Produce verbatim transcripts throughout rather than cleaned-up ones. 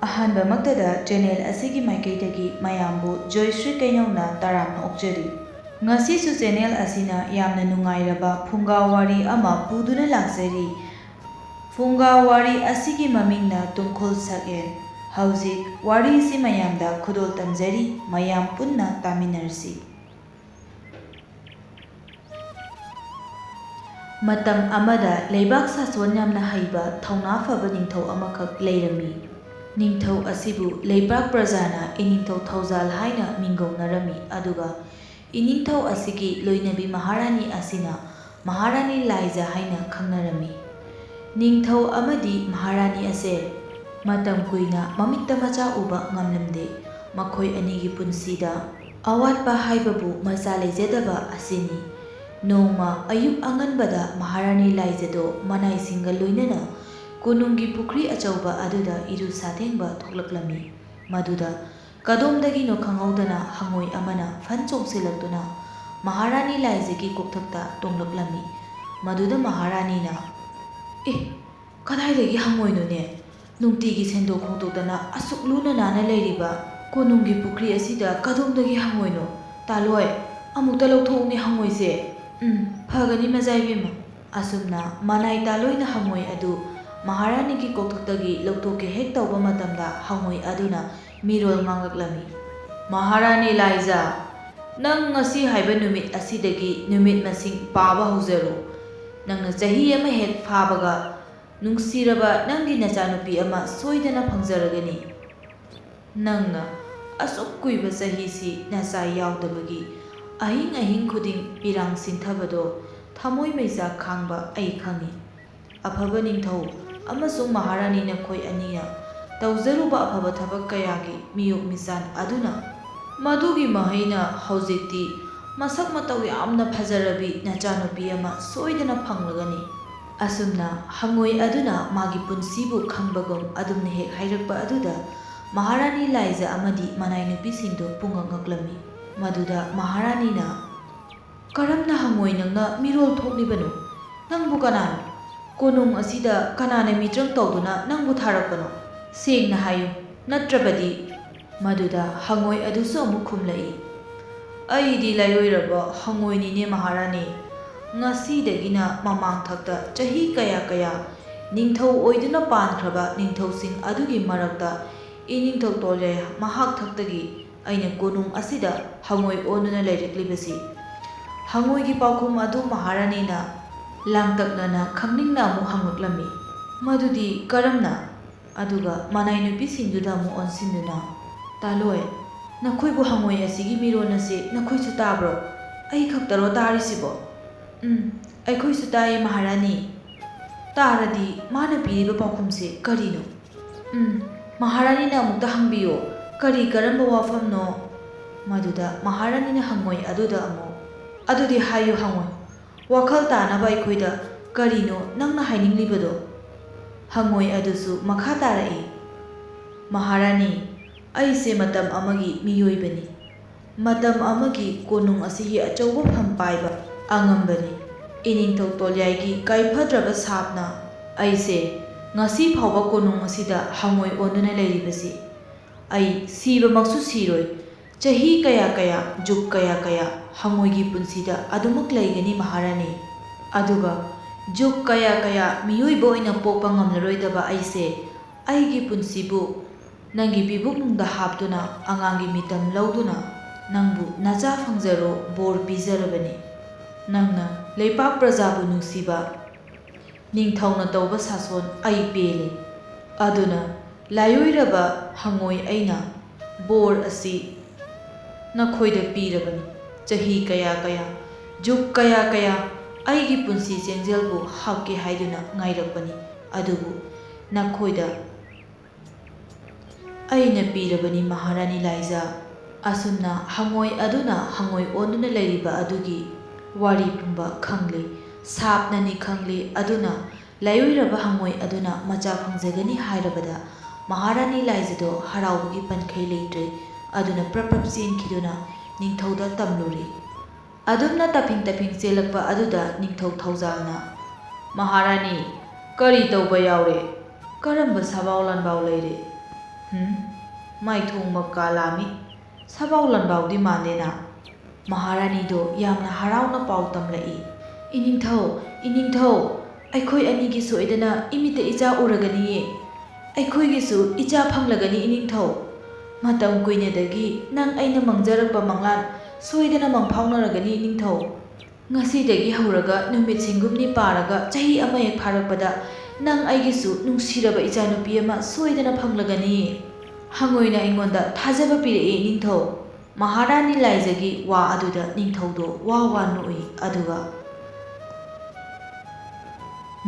ꯑꯍꯥꯟꯕꯃꯛꯇꯗ channel ꯑꯁꯤꯒꯤ ꯃꯥꯏꯀꯩꯗꯒꯤ ꯃꯌꯥꯝꯕꯨ ꯖꯣꯏꯁ꯭ꯔꯤ ꯀꯩꯅꯧꯅ ꯇꯔꯥꯝꯅ ꯑꯣꯛꯆꯔꯤ꯫ ꯉꯁꯤꯁꯨ channel ꯑꯁꯤꯅ ꯌꯥꯝꯅ ꯅꯨꯡꯉꯥꯏꯔꯕ ꯐꯨꯡꯒꯥ ꯋꯥꯔꯤ ꯑꯃ ꯄꯨꯗꯨꯅ ꯂꯥꯛꯆꯔꯤ꯫ ꯐꯨꯡꯒꯥ ꯋꯥꯔꯤ ꯑꯁꯤꯒꯤ ꯃꯃꯤꯡꯅ ꯇꯨꯡꯈꯨꯜ ꯁꯛꯍꯦꯟ꯫ ꯍꯧꯖꯤꯛ ꯋꯥꯔꯤꯁꯤ ꯃꯌꯥꯝꯗ ꯈꯨꯗꯣꯜ ꯇꯝꯖꯔꯤ, ꯃꯌꯥꯝ ꯄꯨꯟꯅ ꯇꯥꯃꯤꯟꯅꯔꯁꯤ꯫ ꯃꯇꯝ ꯑꯃꯗ ꯂꯩꯕꯥꯛ ꯁꯥꯁꯣꯟ ꯌꯥꯝꯅ ꯍꯩꯕ, ꯊꯧꯅꯥ ꯐꯕ ꯅꯤꯡꯊꯧ ꯑꯃꯈꯛ ꯂꯩꯔꯝꯃꯤ꯫ ꯅꯤꯡꯊꯧ ꯑꯁꯤꯕꯨ ꯂꯩꯕꯥꯛ ꯄ꯭ꯔꯖꯥꯅ ꯏꯅꯤꯡꯊꯧ ꯊꯧꯖꯥꯜ ꯍꯥꯏꯅ ꯃꯤꯡꯒꯧꯅꯔꯝꯃꯤ, ꯑꯗꯨꯒ ꯏꯅꯤꯡꯊꯧ ꯑꯁꯤꯒꯤ ꯂꯣꯏꯅꯕꯤ ꯃꯍꯥꯔꯥꯅꯤ ꯑꯁꯤꯅ ꯃꯍꯥꯔꯥꯅꯤ ꯂꯥꯏꯖ ꯍꯥꯏꯅ ꯈꯪꯅꯔꯝꯃꯤ꯫ ꯅꯤꯡꯊꯧ ꯑꯃꯗꯤ ꯃꯍꯥꯔꯥꯅꯤ ꯑꯁꯦ ꯃꯇꯝ ꯀꯨꯏꯅ ꯃꯃꯤꯠꯇ ꯃꯆꯥ ꯎꯕ ꯉꯝꯂꯝꯗꯦ꯫ ꯃꯈꯣꯏ ꯑꯅꯤꯒꯤ ꯄꯨꯟꯁꯤꯗ ꯑꯋꯥꯠꯄ ꯍꯥꯏꯕꯕꯨ ꯃꯆꯥ ꯂꯩꯖꯗꯕ ꯑꯁꯤꯅꯤ꯫ ꯅꯣꯡꯃ ꯑꯌꯨꯛ ꯑꯉꯟꯕꯗ ꯃꯍꯥꯔꯥꯅꯤ ꯂꯥꯏꯖꯗꯣ ꯃꯅꯥꯏꯁꯤꯡꯒ ꯂꯣꯏꯅꯅ ꯀꯣꯅꯨꯡꯒꯤ ꯄꯨꯈ꯭ꯔꯤ ꯑꯆꯧꯕ ꯑꯗꯨꯗ ꯏꯔꯨ ꯁꯥꯊꯦꯡꯕ ꯊꯣꯛꯂꯛꯂꯝꯃꯤ꯫ ꯃꯗꯨꯗ ꯀꯗꯣꯝꯗꯒꯤꯅꯣ ꯈꯪꯍꯧꯗꯅ ꯍꯉꯣꯏ ꯑꯃꯅ ꯐꯟ ꯆꯣꯡꯁꯤꯜꯂꯛꯇꯨꯅ ꯃꯍꯥꯔꯥꯅꯤ ꯂꯥꯏꯖꯒꯤ ꯀꯣꯛꯊꯛꯇ ꯇꯣꯡꯂꯛꯂꯝꯃꯤ꯫ ꯃꯗꯨꯗ ꯃꯍꯥꯔꯥꯅꯤꯅ, "ꯑꯦ, ꯀꯗꯥꯏꯗꯒꯤ ꯍꯉꯣꯏꯅꯣꯅꯦ? ꯅꯨꯡꯇꯤꯒꯤ ꯁꯦꯡꯗꯣꯛ ꯈꯣꯠꯇꯣꯛꯇꯅ ꯑꯁꯨꯛ ꯂꯨꯅ ꯅꯥꯟꯅ ꯂꯩꯔꯤꯕ ꯀꯣꯅꯨꯡꯒꯤ ꯄꯨꯈ꯭ꯔꯤ ꯑꯁꯤꯗ ꯀꯗꯣꯝꯗꯒꯤ ꯍꯉꯣꯏꯅꯣ? ꯇꯥꯂꯣꯏ, ꯑꯃꯨꯛꯇ ꯂꯧꯊꯣꯛꯎꯅꯦ ꯍꯉꯣꯏꯁꯦ꯫ ꯎꯝ, ꯐꯒꯅꯤ ꯃꯖꯥ ꯏꯕꯦꯝꯃ꯫" ꯑꯁꯨꯝꯅ ꯃꯅꯥꯏ ꯇꯥꯂꯣꯏꯅ ꯍꯉꯣꯏ ꯑꯗꯨ ꯃꯍꯥꯔꯥꯅꯤꯒꯤ ꯀꯣꯛꯊꯛꯇꯒꯤ ꯂꯧꯊꯣꯛꯀꯦ ꯍꯦꯛ ꯇꯧꯕ ꯃꯇꯝꯗ ꯍꯉꯣꯏ ꯑꯗꯨꯅ ꯃꯤꯔꯣꯜ ꯉꯥꯡꯂꯛꯂꯝꯃꯤ꯫ "ꯃꯍꯥꯔꯥꯅꯤ ꯂꯥꯏꯖ, ꯅꯪ ꯉꯁꯤ ꯍꯥꯏꯕ ꯅꯨꯃꯤꯠ ꯑꯁꯤꯗꯒꯤ ꯅꯨꯃꯤꯠ ꯃꯁꯤꯡ ꯄꯥꯕ ꯍꯧꯖꯔꯣ꯫ ꯅꯪꯅ ꯆꯍꯤ ꯑꯃ ꯍꯦꯛ ꯐꯥꯕꯒ ꯅꯨꯡꯁꯤꯔꯕ ꯅꯪꯒꯤ ꯅꯆꯥꯅꯨꯄꯤ ꯑꯃ ꯁꯣꯏꯗꯅ ꯐꯪꯖꯔꯒꯅꯤ꯫ ꯅꯪꯅ ꯑꯁꯨꯛ ꯀꯨꯏꯕ ꯆꯍꯤꯁꯤ ꯅꯆꯥ ꯌꯥꯎꯗꯕꯒꯤ ꯑꯍꯤꯡ ꯑꯍꯤꯡ ꯈꯨꯗꯤꯡ ꯄꯤꯔꯥꯡ ꯁꯤꯟꯊꯕꯗꯣ ꯊꯃꯣꯏ ꯃꯩꯆꯥꯛ ꯈꯥꯡꯕ ꯑꯩ ꯈꯪꯏ꯫ ꯑꯐꯕ ꯅꯤꯡꯊꯧ ꯑꯃꯁꯨꯡ ꯃꯍꯥꯔꯥꯅꯤ ꯅꯈꯣꯏ ꯑꯅꯤꯅ ꯇꯧꯖꯔꯨꯕ ꯑꯐꯕ ꯊꯕꯛ ꯀꯌꯥꯒꯤ ꯃꯤꯌꯣꯛ ꯃꯤꯆꯥꯟ ꯑꯗꯨꯅ ꯃꯗꯨꯒꯤ ꯃꯍꯩꯅ ꯍꯧꯖꯤꯛꯇꯤ ꯃꯁꯛ ꯃꯇꯧ ꯌꯥꯝꯅ ꯐꯖꯔꯕꯤ ꯅꯆꯥꯅꯨꯄꯤ ꯑꯃ ꯁꯣꯏꯗꯅ ꯐꯪꯂꯒꯅꯤ꯫" ꯑꯁꯨꯝꯅ ꯍꯉꯣꯏ ꯑꯗꯨꯅ ꯃꯥꯒꯤ ꯄꯨꯟꯁꯤꯕꯨ ꯈꯪꯕꯒꯨꯝ ꯑꯗꯨꯝꯅ ꯍꯦꯛ ꯍꯥꯏꯔꯛꯄ ꯑꯗꯨꯗ ꯃꯍꯥꯔꯥꯅꯤ ꯂꯥꯏꯖ ꯑꯃꯗꯤ ꯃꯅꯥꯏ ꯅꯨꯄꯤꯁꯤꯡꯗꯨ ꯄꯨꯡꯉꯛ ꯉꯛꯂꯝꯃꯤ꯫ ꯃꯗꯨꯗ ꯃꯍꯥꯔꯥꯅꯤꯅ, "ꯀꯔꯝꯅ ꯍꯉꯣꯏ ꯅꯪꯅ ꯃꯤꯔꯣꯜ ꯊꯣꯛꯂꯤꯕꯅꯣ? ꯅꯪꯕꯨ ꯀꯅꯥꯅꯣ? ꯀꯣꯅꯨꯡ ꯑꯁꯤꯗ ꯀꯅꯥꯅ ꯃꯤꯇ꯭ꯔꯪ ꯇꯧꯗꯨꯅ ꯅꯪꯕꯨ ꯊꯥꯔꯛꯄꯅꯣ? ꯁꯦꯡꯅ ꯍꯥꯏꯌꯨ, ꯅꯠꯇ꯭ꯔꯕꯗꯤ꯫ ꯃꯗꯨꯗ ꯍꯉꯣꯏ ꯑꯗꯨꯁꯨ ꯑꯃꯨꯛ ꯈꯨꯝꯂꯛꯏ, "ꯑꯩꯗꯤ ꯂꯥꯏꯑꯣꯏꯔꯕ ꯍꯉꯣꯏꯅꯤꯅꯦ ꯃꯍꯥꯔꯥꯅꯤ꯫ ꯉꯁꯤꯗꯒꯤꯅ ꯃꯃꯥꯡ ꯊꯛꯇ ꯆꯍꯤ ꯀꯌꯥ ꯀꯌꯥ ꯅꯤꯡꯊꯧ ꯑꯣꯏꯗꯨꯅ ꯄꯥꯟꯈ꯭ꯔꯕ ꯅꯤꯡꯊꯧꯁꯤꯡ ꯑꯗꯨꯒꯤ ꯃꯔꯛꯇ ꯏꯅꯤꯡꯊꯧ ꯇꯣꯂꯦ ꯃꯍꯥꯛ ꯊꯛꯇꯒꯤ ꯑꯩꯅ ꯀꯣꯅꯨꯡ ꯑꯁꯤꯗ ꯍꯉꯣꯏ ꯑꯣꯟꯗꯨꯅ ꯂꯩꯔꯛꯂꯤꯕꯁꯤ꯫" ꯍꯉꯣꯏꯒꯤ ꯄꯥꯎꯈꯨꯝ ꯑꯗꯨ ꯃꯍꯥꯔꯥꯅꯤꯅ ꯂꯥꯡꯇꯛꯅꯅ ꯈꯪꯅꯤꯡꯅ ꯑꯃꯨꯛ ꯍꯪꯂꯛꯂꯝꯃꯤ, "ꯃꯗꯨꯗꯤ ꯀꯔꯝꯅ?" ꯑꯗꯨꯒ ꯃꯅꯥꯏ ꯅꯨꯄꯤꯁꯤꯡꯗꯨꯗ ꯑꯃꯨꯛ ꯑꯣꯟꯁꯤꯟꯗꯨꯅ, "ꯇꯥꯂꯣꯏ, ꯅꯈꯣꯏꯕꯨ ꯍꯉꯣꯏ ꯑꯁꯤꯒꯤ ꯃꯤꯔꯣꯟ ꯑꯁꯤ ꯅꯈꯣꯏꯁꯨ ꯇꯥꯕ꯭ꯔꯣ? ꯑꯩ ꯈꯛꯇꯔꯣ ꯇꯥꯔꯤꯁꯤꯕꯣ?" "ꯎꯝ, ꯑꯩꯈꯣꯏꯁꯨ ꯇꯥꯏꯌꯦ ꯃꯍꯥꯔꯥꯅꯤ꯫ ꯇꯥꯔꯗꯤ ꯃꯥꯅ ꯄꯤꯔꯤꯕ ꯄꯥꯎꯈꯨꯝꯁꯦ ꯀꯔꯤꯅꯣ?" "ꯎꯝ, ꯃꯍꯥꯔꯥꯅꯤꯅ ꯑꯃꯨꯛꯇ ꯍꯪꯕꯤꯌꯣ, ꯀꯔꯤ ꯀꯔꯝꯕ ꯋꯥꯐꯝꯅꯣ?" ꯃꯗꯨꯗ ꯃꯍꯥꯔꯥꯅꯤꯅ ꯍꯉꯣꯏ ꯑꯗꯨꯗ ꯑꯃꯨꯛ, "ꯑꯗꯨꯗꯤ ꯍꯥꯏꯌꯨ ꯍꯉꯣꯏ, ꯋꯥꯈꯜ ꯇꯥꯅꯕ ꯑꯩꯈꯣꯏꯗ ꯀꯔꯤꯅꯣ ꯅꯪꯅ ꯍꯥꯏꯅꯤꯡꯂꯤꯕꯗꯣ?" ꯍꯉꯣꯏ ꯑꯗꯨꯁꯨ ꯃꯈꯥ ꯇꯥꯔꯛꯏ, "ꯃꯍꯥꯔꯥꯅꯤ, ꯑꯩꯁꯦ ꯃꯇꯝ ꯑꯃꯒꯤ ꯃꯤꯑꯣꯏꯕꯅꯤ꯫ ꯃꯇꯝ ꯑꯃꯒꯤ ꯀꯣꯅꯨꯡ ꯑꯁꯤꯒꯤ ꯑꯆꯧꯕ ꯐꯝ ꯄꯥꯏꯕ ꯑꯉꯝꯕꯅꯤ꯫ ꯏꯅꯤꯡꯊꯧ ꯇꯣꯂꯤꯌꯥꯏꯒꯤ ꯀꯥꯏꯐꯗ꯭ꯔꯕ ꯁꯥꯞꯅ ꯑꯩꯁꯦ ꯉꯁꯤ ꯐꯥꯎꯕ ꯀꯣꯅꯨꯡ ꯑꯁꯤꯗ ꯍꯉꯣꯏ ꯑꯣꯟꯗꯨꯅ ꯂꯩꯔꯤꯕꯁꯤ꯫ ꯑꯩ ꯁꯤꯕꯃꯛꯁꯨ ꯁꯤꯔꯣꯏ꯫ ꯆꯍꯤ ꯀꯌꯥ ꯀꯌꯥ, ꯖꯨꯒ ꯀꯌꯥ ꯀꯌꯥ ꯍꯉꯣꯏꯒꯤ ꯄꯨꯟꯁꯤꯗ ꯑꯗꯨꯃꯛ ꯂꯩꯒꯅꯤ ꯃꯍꯥꯔꯥꯅꯤ꯫ ꯑꯗꯨꯒ ꯖꯨꯒ ꯀꯌꯥ ꯀꯌꯥ ꯃꯤꯑꯣꯏꯕ ꯑꯣꯏꯅ ꯄꯣꯛꯄ ꯉꯝꯂꯔꯣꯏꯗꯕ ꯑꯩꯁꯦ ꯑꯩꯒꯤ ꯄꯨꯟꯁꯤꯕꯨ ꯅꯪꯒꯤ ꯄꯤꯕꯨꯛꯅꯨꯡꯗ ꯍꯥꯞꯇꯨꯅ ꯑꯉꯥꯡꯒꯤ ꯃꯤꯇꯝ ꯂꯧꯗꯨꯅ ꯅꯪꯕꯨ ꯅꯆꯥ ꯐꯪꯖꯔꯣ ꯕꯣꯔ ꯄꯤꯖꯔꯕꯅꯤ꯫ ꯅꯪꯅ ꯂꯩꯄꯥꯛ ꯄ꯭ꯔꯖꯥꯕꯨ ꯅꯨꯡꯁꯤꯕ ꯅꯤꯡꯊꯧꯅ ꯇꯧꯕ ꯁꯥꯁꯣꯟ ꯑꯩ ꯄꯦꯜꯂꯤ꯫ ꯑꯗꯨꯅ ꯂꯥꯏꯑꯣꯏꯔꯕ ꯍꯉꯣꯏ ꯑꯩꯅ ꯕꯣꯔ ꯑꯁꯤ ꯅꯈꯣꯏꯗ ꯄꯤꯔꯕꯅꯤ꯫ ꯆꯍꯤ ꯀꯌꯥ ꯀꯌꯥ, ꯖꯨꯒ ꯀꯌꯥ ꯀꯌꯥ ꯑꯩꯒꯤ ꯄꯨꯟꯁꯤ ꯆꯦꯡꯖꯦꯜꯕꯨ ꯍꯥꯞꯀꯦ ꯍꯥꯏꯗꯨꯅ ꯉꯥꯏꯔꯛꯄꯅꯤ꯫ ꯑꯗꯨꯕꯨ ꯅꯈꯣꯏꯗ ꯑꯩꯅ ꯄꯤꯔꯕꯅꯤ ꯃꯍꯥꯔꯥꯅꯤ ꯂꯥꯏꯖꯥ꯫" ꯑꯁꯨꯝꯅ ꯍꯉꯣꯏ ꯑꯗꯨꯅ ꯍꯉꯣꯏ ꯑꯣꯟꯗꯨꯅ ꯂꯩꯔꯤꯕ ꯑꯗꯨꯒꯤ ꯋꯥꯔꯤ ꯄꯨꯝꯕ ꯈꯪꯂꯦ꯫ ꯁꯥꯞꯅꯅꯤ ꯈꯪꯂꯦ꯫ ꯑꯗꯨꯅ ꯂꯥꯏꯑꯣꯏꯔꯕ ꯍꯉꯣꯏ ꯑꯗꯨꯅ ꯃꯆꯥ ꯐꯪꯖꯒꯅꯤ ꯍꯥꯏꯔꯕꯗ ꯃꯍꯥꯔꯥꯅꯤ ꯂꯥꯏꯖꯥꯗꯣ ꯍꯔꯥꯎꯕꯒꯤ ꯄꯟꯈꯩ ꯂꯩꯇ꯭ꯔꯦ꯫ ꯑꯗꯨꯅ ꯄ꯭ꯔꯞ ꯄ꯭ꯔꯞ ꯆꯦꯟꯈꯤꯗꯨꯅ ꯅꯤꯡꯊꯧꯗ ꯇꯝꯂꯨꯔꯦ꯫ ꯑꯗꯨꯝꯅ ꯇꯞꯐꯤꯡ ꯇꯞꯐꯤꯡ ꯆꯦꯜꯂꯛꯄ ꯑꯗꯨꯗ ꯅꯤꯡꯊꯧ ꯊꯧꯖꯥꯜꯅ, "ꯃꯍꯥꯔꯥꯅꯤ, ꯀꯔꯤ ꯇꯧꯕ ꯌꯥꯎꯔꯦ? "ꯀꯔꯝꯕ ꯁꯥꯕꯥꯎ ꯂꯥꯟꯕꯥꯎ ꯂꯩꯔꯦ? ꯍꯨꯝ? ꯃꯥꯏꯊꯣꯡꯃꯛ ꯀꯥꯂꯥꯃꯤ꯫ ꯁꯥꯕꯥꯎ ꯂꯥꯟꯕꯥꯎꯗꯤ ꯃꯥꯟꯗꯦꯅ?" ꯃꯍꯥꯔꯥꯅꯤꯗꯣ ꯌꯥꯝꯅ ꯍꯔꯥꯎꯅ ꯄꯥꯎ ꯇꯝꯂꯛꯏ꯫ "ꯏꯅꯤꯡꯊꯧ, ꯏꯅꯤꯡꯊꯧ, ꯑꯩꯈꯣꯏ ꯑꯅꯤꯒꯤ ꯁꯣꯏꯗꯅ ꯏꯃꯤꯠꯇ ꯏꯆꯥ ꯎꯔꯒꯅꯤꯌꯦ꯫ ꯑꯩꯈꯣꯏꯒꯤꯁꯨ ꯏꯆꯥ ꯐꯪꯂꯒꯅꯤ, ꯏꯅꯤꯡꯊꯧ꯫ ꯃꯇꯝ ꯀꯨꯏꯅꯗꯒꯤ ꯅꯪ ꯑꯩꯅ ꯃꯪꯖꯔꯛꯄ ꯃꯪꯂꯥꯟ ꯁꯣꯏꯗꯅ ꯃꯪꯐꯥꯎꯅꯔꯒꯅꯤ, ꯏꯅꯤꯡꯊꯧ꯫ ꯉꯁꯤꯗꯒꯤ ꯍꯧꯔꯒ ꯅꯨꯃꯤꯠ ꯁꯤꯡꯒꯨꯝꯅꯤ ꯄꯥꯔꯒ ꯆꯍꯤ ꯑꯃ ꯍꯦꯛ ꯐꯥꯔꯛꯄꯗ ꯅꯪ ꯑꯩꯒꯤꯁꯨ ꯅꯨꯡꯁꯤꯔꯕ ꯏꯆꯥꯅꯨꯄꯤ ꯑꯃ ꯁꯣꯏꯗꯅ ꯐꯪꯂꯒꯅꯤ꯫" ꯍꯪꯉꯣꯏꯅ ꯑꯩꯉꯣꯟꯗ ꯊꯥꯖꯕ ꯄꯤꯔꯛꯏ, ꯏꯅꯤꯡꯊꯧ꯫ ꯃꯍꯥꯔꯥꯅꯤ ꯂꯥꯏꯖꯒꯤ ꯋꯥ ꯑꯗꯨꯗ ꯅꯤꯡꯊꯧꯗꯣ ꯋꯥ ꯋꯥ ꯅꯣꯛꯏ, ꯑꯗꯨꯒ,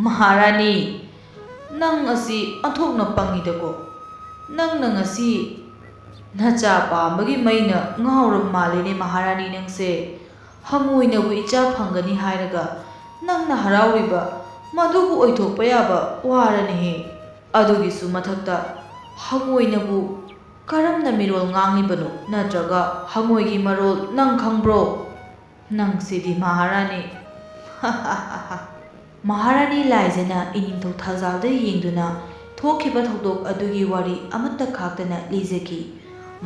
"ꯃꯍꯥꯔꯥꯅꯤ, ꯅꯪ ꯑꯁꯤ ꯑꯣꯟꯊꯣꯛꯅ ꯄꯪꯉꯤꯗꯀꯣ꯫ ꯅꯪꯅ ꯉꯁꯤ ꯅꯆꯥ ꯄꯥꯝꯕꯒꯤ ꯃꯩꯅ ꯉꯥꯎꯔꯕ ꯃꯥꯜꯂꯦꯅꯦ, ꯃꯍꯥꯔꯥꯅꯤ ꯅꯪꯁꯦ꯫ ꯍꯪꯉꯣꯏꯅꯕꯨ ꯏꯆꯥ ꯐꯪꯒꯅꯤ ꯍꯥꯏꯔꯒ ꯅꯪꯅ ꯍꯔꯥꯎꯔꯤꯕ ꯃꯗꯨꯕꯨ ꯑꯣꯏꯊꯣꯛꯄ ꯌꯥꯕ ꯋꯥꯔꯅꯦꯍꯦ꯫ ꯑꯗꯨꯒꯤꯁꯨ ꯃꯊꯛꯇ ꯍꯪꯉꯣꯏꯅꯕꯨ ꯀꯔꯝꯅ ꯃꯤꯔꯣꯜ ꯉꯥꯡꯂꯤꯕꯅꯣ? ꯅꯠꯇ꯭ꯔꯒ ꯍꯪꯉꯣꯏꯒꯤ ꯃꯔꯣꯜ ꯅꯪ ꯈꯪꯕ꯭ꯔꯣ? ꯅꯪꯁꯤꯗꯤ ꯃꯍꯥꯔꯥꯅꯤ꯫" ꯃꯍꯥꯔꯥꯅꯤ ꯂꯥꯏꯖꯅ ꯏꯅꯤꯡꯊꯧ ꯊꯧꯖꯥꯜꯗ ꯌꯦꯡꯗꯨꯅ ꯊꯣꯛꯈꯤꯕ ꯊꯧꯗꯣꯛ ꯑꯗꯨꯒꯤ ꯋꯥꯔꯤ ꯑꯃꯠꯇ ꯈꯥꯛꯇꯅ ꯂꯤꯖꯈꯤ꯫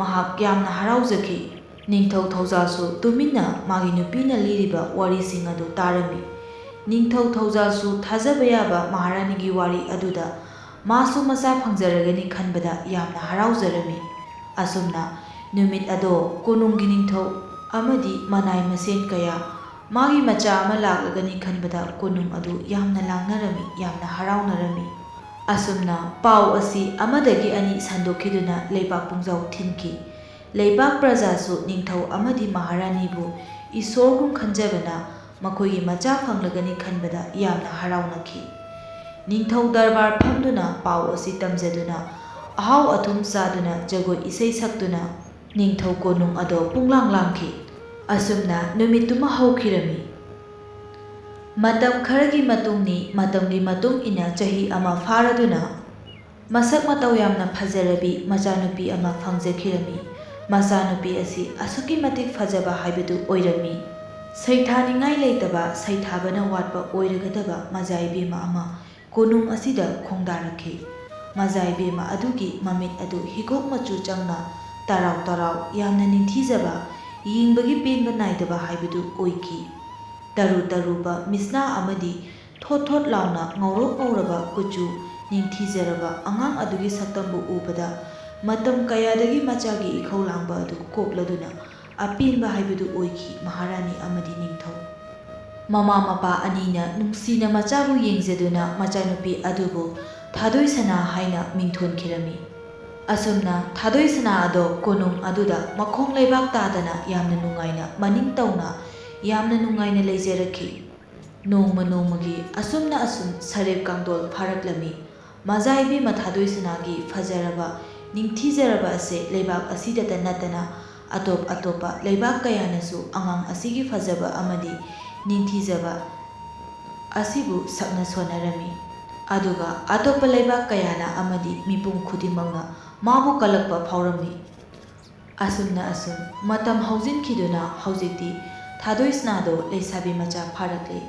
ꯃꯍꯥꯛ ꯌꯥꯝꯅ ꯍꯔꯥꯎꯖꯈꯤ꯫ ꯅꯤꯡꯊꯧ ꯊꯧꯖꯥꯜꯁꯨ ꯇꯨꯃꯤꯟꯅ ꯃꯥꯒꯤ ꯅꯨꯄꯤꯅ ꯂꯤꯔꯤꯕ ꯋꯥꯔꯤꯁꯤꯡ ꯑꯗꯨ ꯇꯥꯔꯝꯃꯤ꯫ ꯅꯤꯡꯊꯧ ꯊꯧꯖꯥꯜꯁꯨ ꯊꯥꯖꯕ ꯌꯥꯕ ꯃꯍꯥꯔꯥꯅꯤꯒꯤ ꯋꯥꯔꯤ ꯑꯗꯨꯗ ꯃꯥꯁꯨ ꯃꯆꯥ ꯐꯪꯖꯔꯒꯅꯤ ꯈꯟꯕꯗ ꯌꯥꯝꯅ ꯍꯔꯥꯎꯖꯔꯝꯃꯤ꯫ ꯑꯁꯨꯝꯅ ꯅꯨꯃꯤꯠ ꯑꯗꯣ ꯀꯣꯅꯨꯡꯒꯤ ꯅꯤꯡꯊꯧ ꯑꯃꯗꯤ ꯃꯅꯥꯏ ꯃꯁꯦꯟ ꯀꯌꯥ ꯃꯥꯒꯤ ꯃꯆꯥ ꯑꯃ ꯂꯥꯛꯂꯒꯅꯤ ꯈꯟꯕꯗ ꯀꯣꯅꯨꯡ ꯑꯗꯨ ꯌꯥꯝꯅ ꯂꯥꯡꯅꯔꯝꯃꯤ, ꯌꯥꯝꯅ ꯍꯔꯥꯎꯅꯔꯝꯃꯤ꯫ ꯑꯁꯨꯝꯅ ꯄꯥꯎ ꯑꯁꯤ ꯑꯃꯗꯒꯤ ꯑꯅꯤ ꯁꯟꯗꯣꯛꯈꯤꯗꯨꯅ ꯂꯩꯕꯥꯛ ꯄꯨꯡꯖꯥꯎ ꯊꯤꯟꯈꯤ꯫ ꯂꯩꯕꯥꯛ ꯄ꯭ꯔꯖꯥꯁꯨ ꯅꯤꯡꯊꯧ ꯑꯃꯗꯤ ꯃꯍꯥꯔꯥꯅꯤꯕꯨ ꯏꯁꯣꯔꯒꯨꯝ ꯈꯟꯖꯕꯅ ꯃꯈꯣꯏꯒꯤ ꯃꯆꯥ ꯐꯪꯂꯒꯅꯤ ꯈꯟꯕꯗ ꯌꯥꯝꯅ ꯍꯔꯥꯎꯅꯈꯤ꯫ ꯅꯤꯡꯊꯧ ꯗꯔꯕꯥꯔ ꯐꯝꯗꯨꯅ ꯄꯥꯎ ꯑꯁꯤ ꯇꯝꯖꯗꯨꯅ ꯑꯍꯥꯎ ꯑꯊꯨꯝ ꯆꯥꯗꯨꯅ ꯖꯒꯣꯏ ꯏꯁꯩ ꯁꯛꯇꯨꯅ ꯅꯤꯡꯊꯧ ꯀꯣꯅꯨꯡ ꯑꯗꯣ ꯄꯨꯡꯂꯥꯡ ꯂꯥꯡꯈꯤ꯫ ꯑꯁꯨꯝꯅ ꯅꯨꯃꯤꯠꯇꯨꯃ ꯍꯧꯈꯤꯔꯝꯃꯤ꯫ ꯃꯇꯝ ꯈꯔꯒꯤ ꯃꯇꯨꯡꯅꯤ, ꯃꯇꯝꯒꯤ ꯃꯇꯨꯡ ꯏꯟꯅ ꯆꯍꯤ ꯑꯃ ꯐꯥꯔꯗꯨꯅ ꯃꯁꯛ ꯃꯇꯧ ꯌꯥꯝꯅ ꯐꯖꯔꯕꯤ ꯃꯆꯥꯅꯨꯄꯤ ꯑꯃ ꯐꯪꯖꯈꯤꯔꯝꯃꯤ꯫ ꯃꯆꯥꯅꯨꯄꯤ ꯑꯁꯤ ꯑꯁꯨꯛꯀꯤ ꯃꯇꯤꯛ ꯐꯖꯕ ꯍꯥꯏꯕꯗꯨ ꯑꯣꯏꯔꯝꯃꯤ꯫ ꯁꯩꯊꯥꯅꯤꯡꯉꯥꯏ ꯂꯩꯇꯕ, ꯁꯩꯊꯥꯕꯅ ꯋꯥꯠꯄ ꯑꯣꯏꯔꯒꯗꯕ ꯃꯖꯥ ꯏꯕꯦꯝꯃ ꯑꯃ ꯀꯣꯅꯨꯡ ꯑꯁꯤꯗ ꯈꯣꯡꯗꯥꯔꯛꯈꯤ꯫ ꯃꯖꯥ ꯏꯕꯦꯝꯃ ꯑꯗꯨꯒꯤ ꯃꯃꯤꯠ ꯑꯗꯨ ꯍꯤꯒꯣꯛ ꯃꯆꯨ ꯆꯪꯅ ꯇꯔꯥꯎ ꯇꯔꯥꯎ, ꯌꯥꯝꯅ ꯅꯤꯡꯊꯤꯖꯕ, ꯌꯦꯡꯕꯒꯤ ꯄꯦꯟꯕ ꯅꯥꯏꯗꯕ ꯍꯥꯏꯕꯗꯨ ꯑꯣꯏꯈꯤ꯫ ꯇꯔꯨ ꯇꯔꯨꯕ ꯃꯤꯠꯁꯅꯥ ꯑꯃꯗꯤ ꯊꯣꯠ ꯊꯣꯠ ꯂꯥꯎꯅ ꯉꯧꯔꯣꯛ ꯉꯧꯔꯕ ꯀꯨꯆꯨ, ꯅꯤꯡꯊꯤꯖꯔꯕ ꯑꯉꯥꯡ ꯑꯗꯨꯒꯤ ꯁꯛꯇꯝꯕꯨ ꯎꯕꯗ, ꯃꯇꯝ ꯀꯌꯥꯗꯒꯤ ꯃꯆꯥꯒꯤ ꯏꯈꯧ ꯂꯥꯡꯕ ꯑꯗꯨ ꯀꯣꯛꯂꯗꯨꯅ ꯑꯄꯦꯟꯕ ꯍꯥꯏꯕꯗꯨ ꯑꯣꯏꯈꯤ ꯃꯍꯥꯔꯥꯅꯤ ꯑꯃꯗꯤ ꯅꯤꯡꯊꯧ꯫ ꯃꯃꯥ ꯃꯄꯥ ꯑꯅꯤꯅ ꯅꯨꯡꯁꯤꯅ ꯃꯆꯥꯕꯨ ꯌꯦꯡꯖꯗꯨꯅ ꯃꯆꯥꯅꯨꯄꯤ ꯑꯗꯨꯕꯨ ꯊꯥꯗꯣꯏꯁꯅꯥ ꯍꯥꯏꯅ ꯃꯤꯡꯊꯣꯟꯈꯤꯔꯝꯃꯤ꯫ ꯑꯁꯨꯝꯅ ꯊꯥꯗꯣꯏꯁꯅꯥ ꯑꯗꯣ ꯀꯣꯅꯨꯡ ꯑꯗꯨꯗ ꯃꯈꯣꯡ ꯂꯩꯕꯥꯛ ꯇꯥꯗꯅ ꯌꯥꯝꯅ ꯅꯨꯡꯉꯥꯏꯅ, ꯃꯅꯤꯡ ꯇꯧꯅ ꯌꯥꯝꯅ ꯅꯨꯡꯉꯥꯏꯅ ꯂꯩꯖꯔꯛꯈꯤ꯫ ꯅꯣꯡꯃ ꯅꯣꯡꯃꯒꯤ ꯑꯁꯨꯝꯅ ꯑꯁꯨꯝ ꯁꯔꯦꯞ ꯀꯥꯡꯗꯣꯜ ꯐꯥꯔꯛꯂꯝꯃꯤ꯫ ꯃꯖꯥ ꯏꯕꯦꯝꯃ ꯊꯥꯗꯣꯏꯁꯅꯥꯒꯤ ꯐꯖꯔꯕ, ꯅꯤꯡꯊꯤꯖꯔꯕ ꯑꯁꯦ ꯂꯩꯕꯥꯛ ꯑꯁꯤꯗꯇ ꯅꯠꯇꯅ ꯑꯇꯣꯞ ꯑꯇꯣꯞꯄ ꯂꯩꯕꯥꯛ ꯀꯌꯥꯅꯁꯨ ꯑꯉꯥꯡ ꯑꯁꯤꯒꯤ ꯐꯖꯕ ꯑꯃꯗꯤ ꯅꯤꯡꯊꯤꯖꯕ ꯑꯁꯤꯕꯨ ꯁꯛꯅ ꯁꯣꯟꯅꯔꯝꯃꯤ꯫ ꯑꯗꯨꯒ ꯑꯇꯣꯞꯄ ꯂꯩꯕꯥꯛ ꯀꯌꯥꯅ ꯑꯃꯗꯤ ꯃꯤꯄꯨꯝ ꯈꯨꯗꯤꯡꯃꯛꯅ ꯃꯥꯕꯨ ꯀꯜꯂꯛꯄ ꯐꯥꯎꯔꯝꯃꯤ꯫ ꯑꯁꯨꯝꯅ ꯑꯁꯨꯝ ꯃꯇꯝ ꯍꯧꯖꯤꯟꯈꯤꯗꯨꯅ ꯍꯧꯖꯤꯛꯇꯤ ꯊꯥꯗꯣꯏꯁꯅꯥꯗꯣ ꯂꯩꯁꯥꯕꯤ ꯃꯆꯥ ꯐꯥꯔꯛꯂꯦ꯫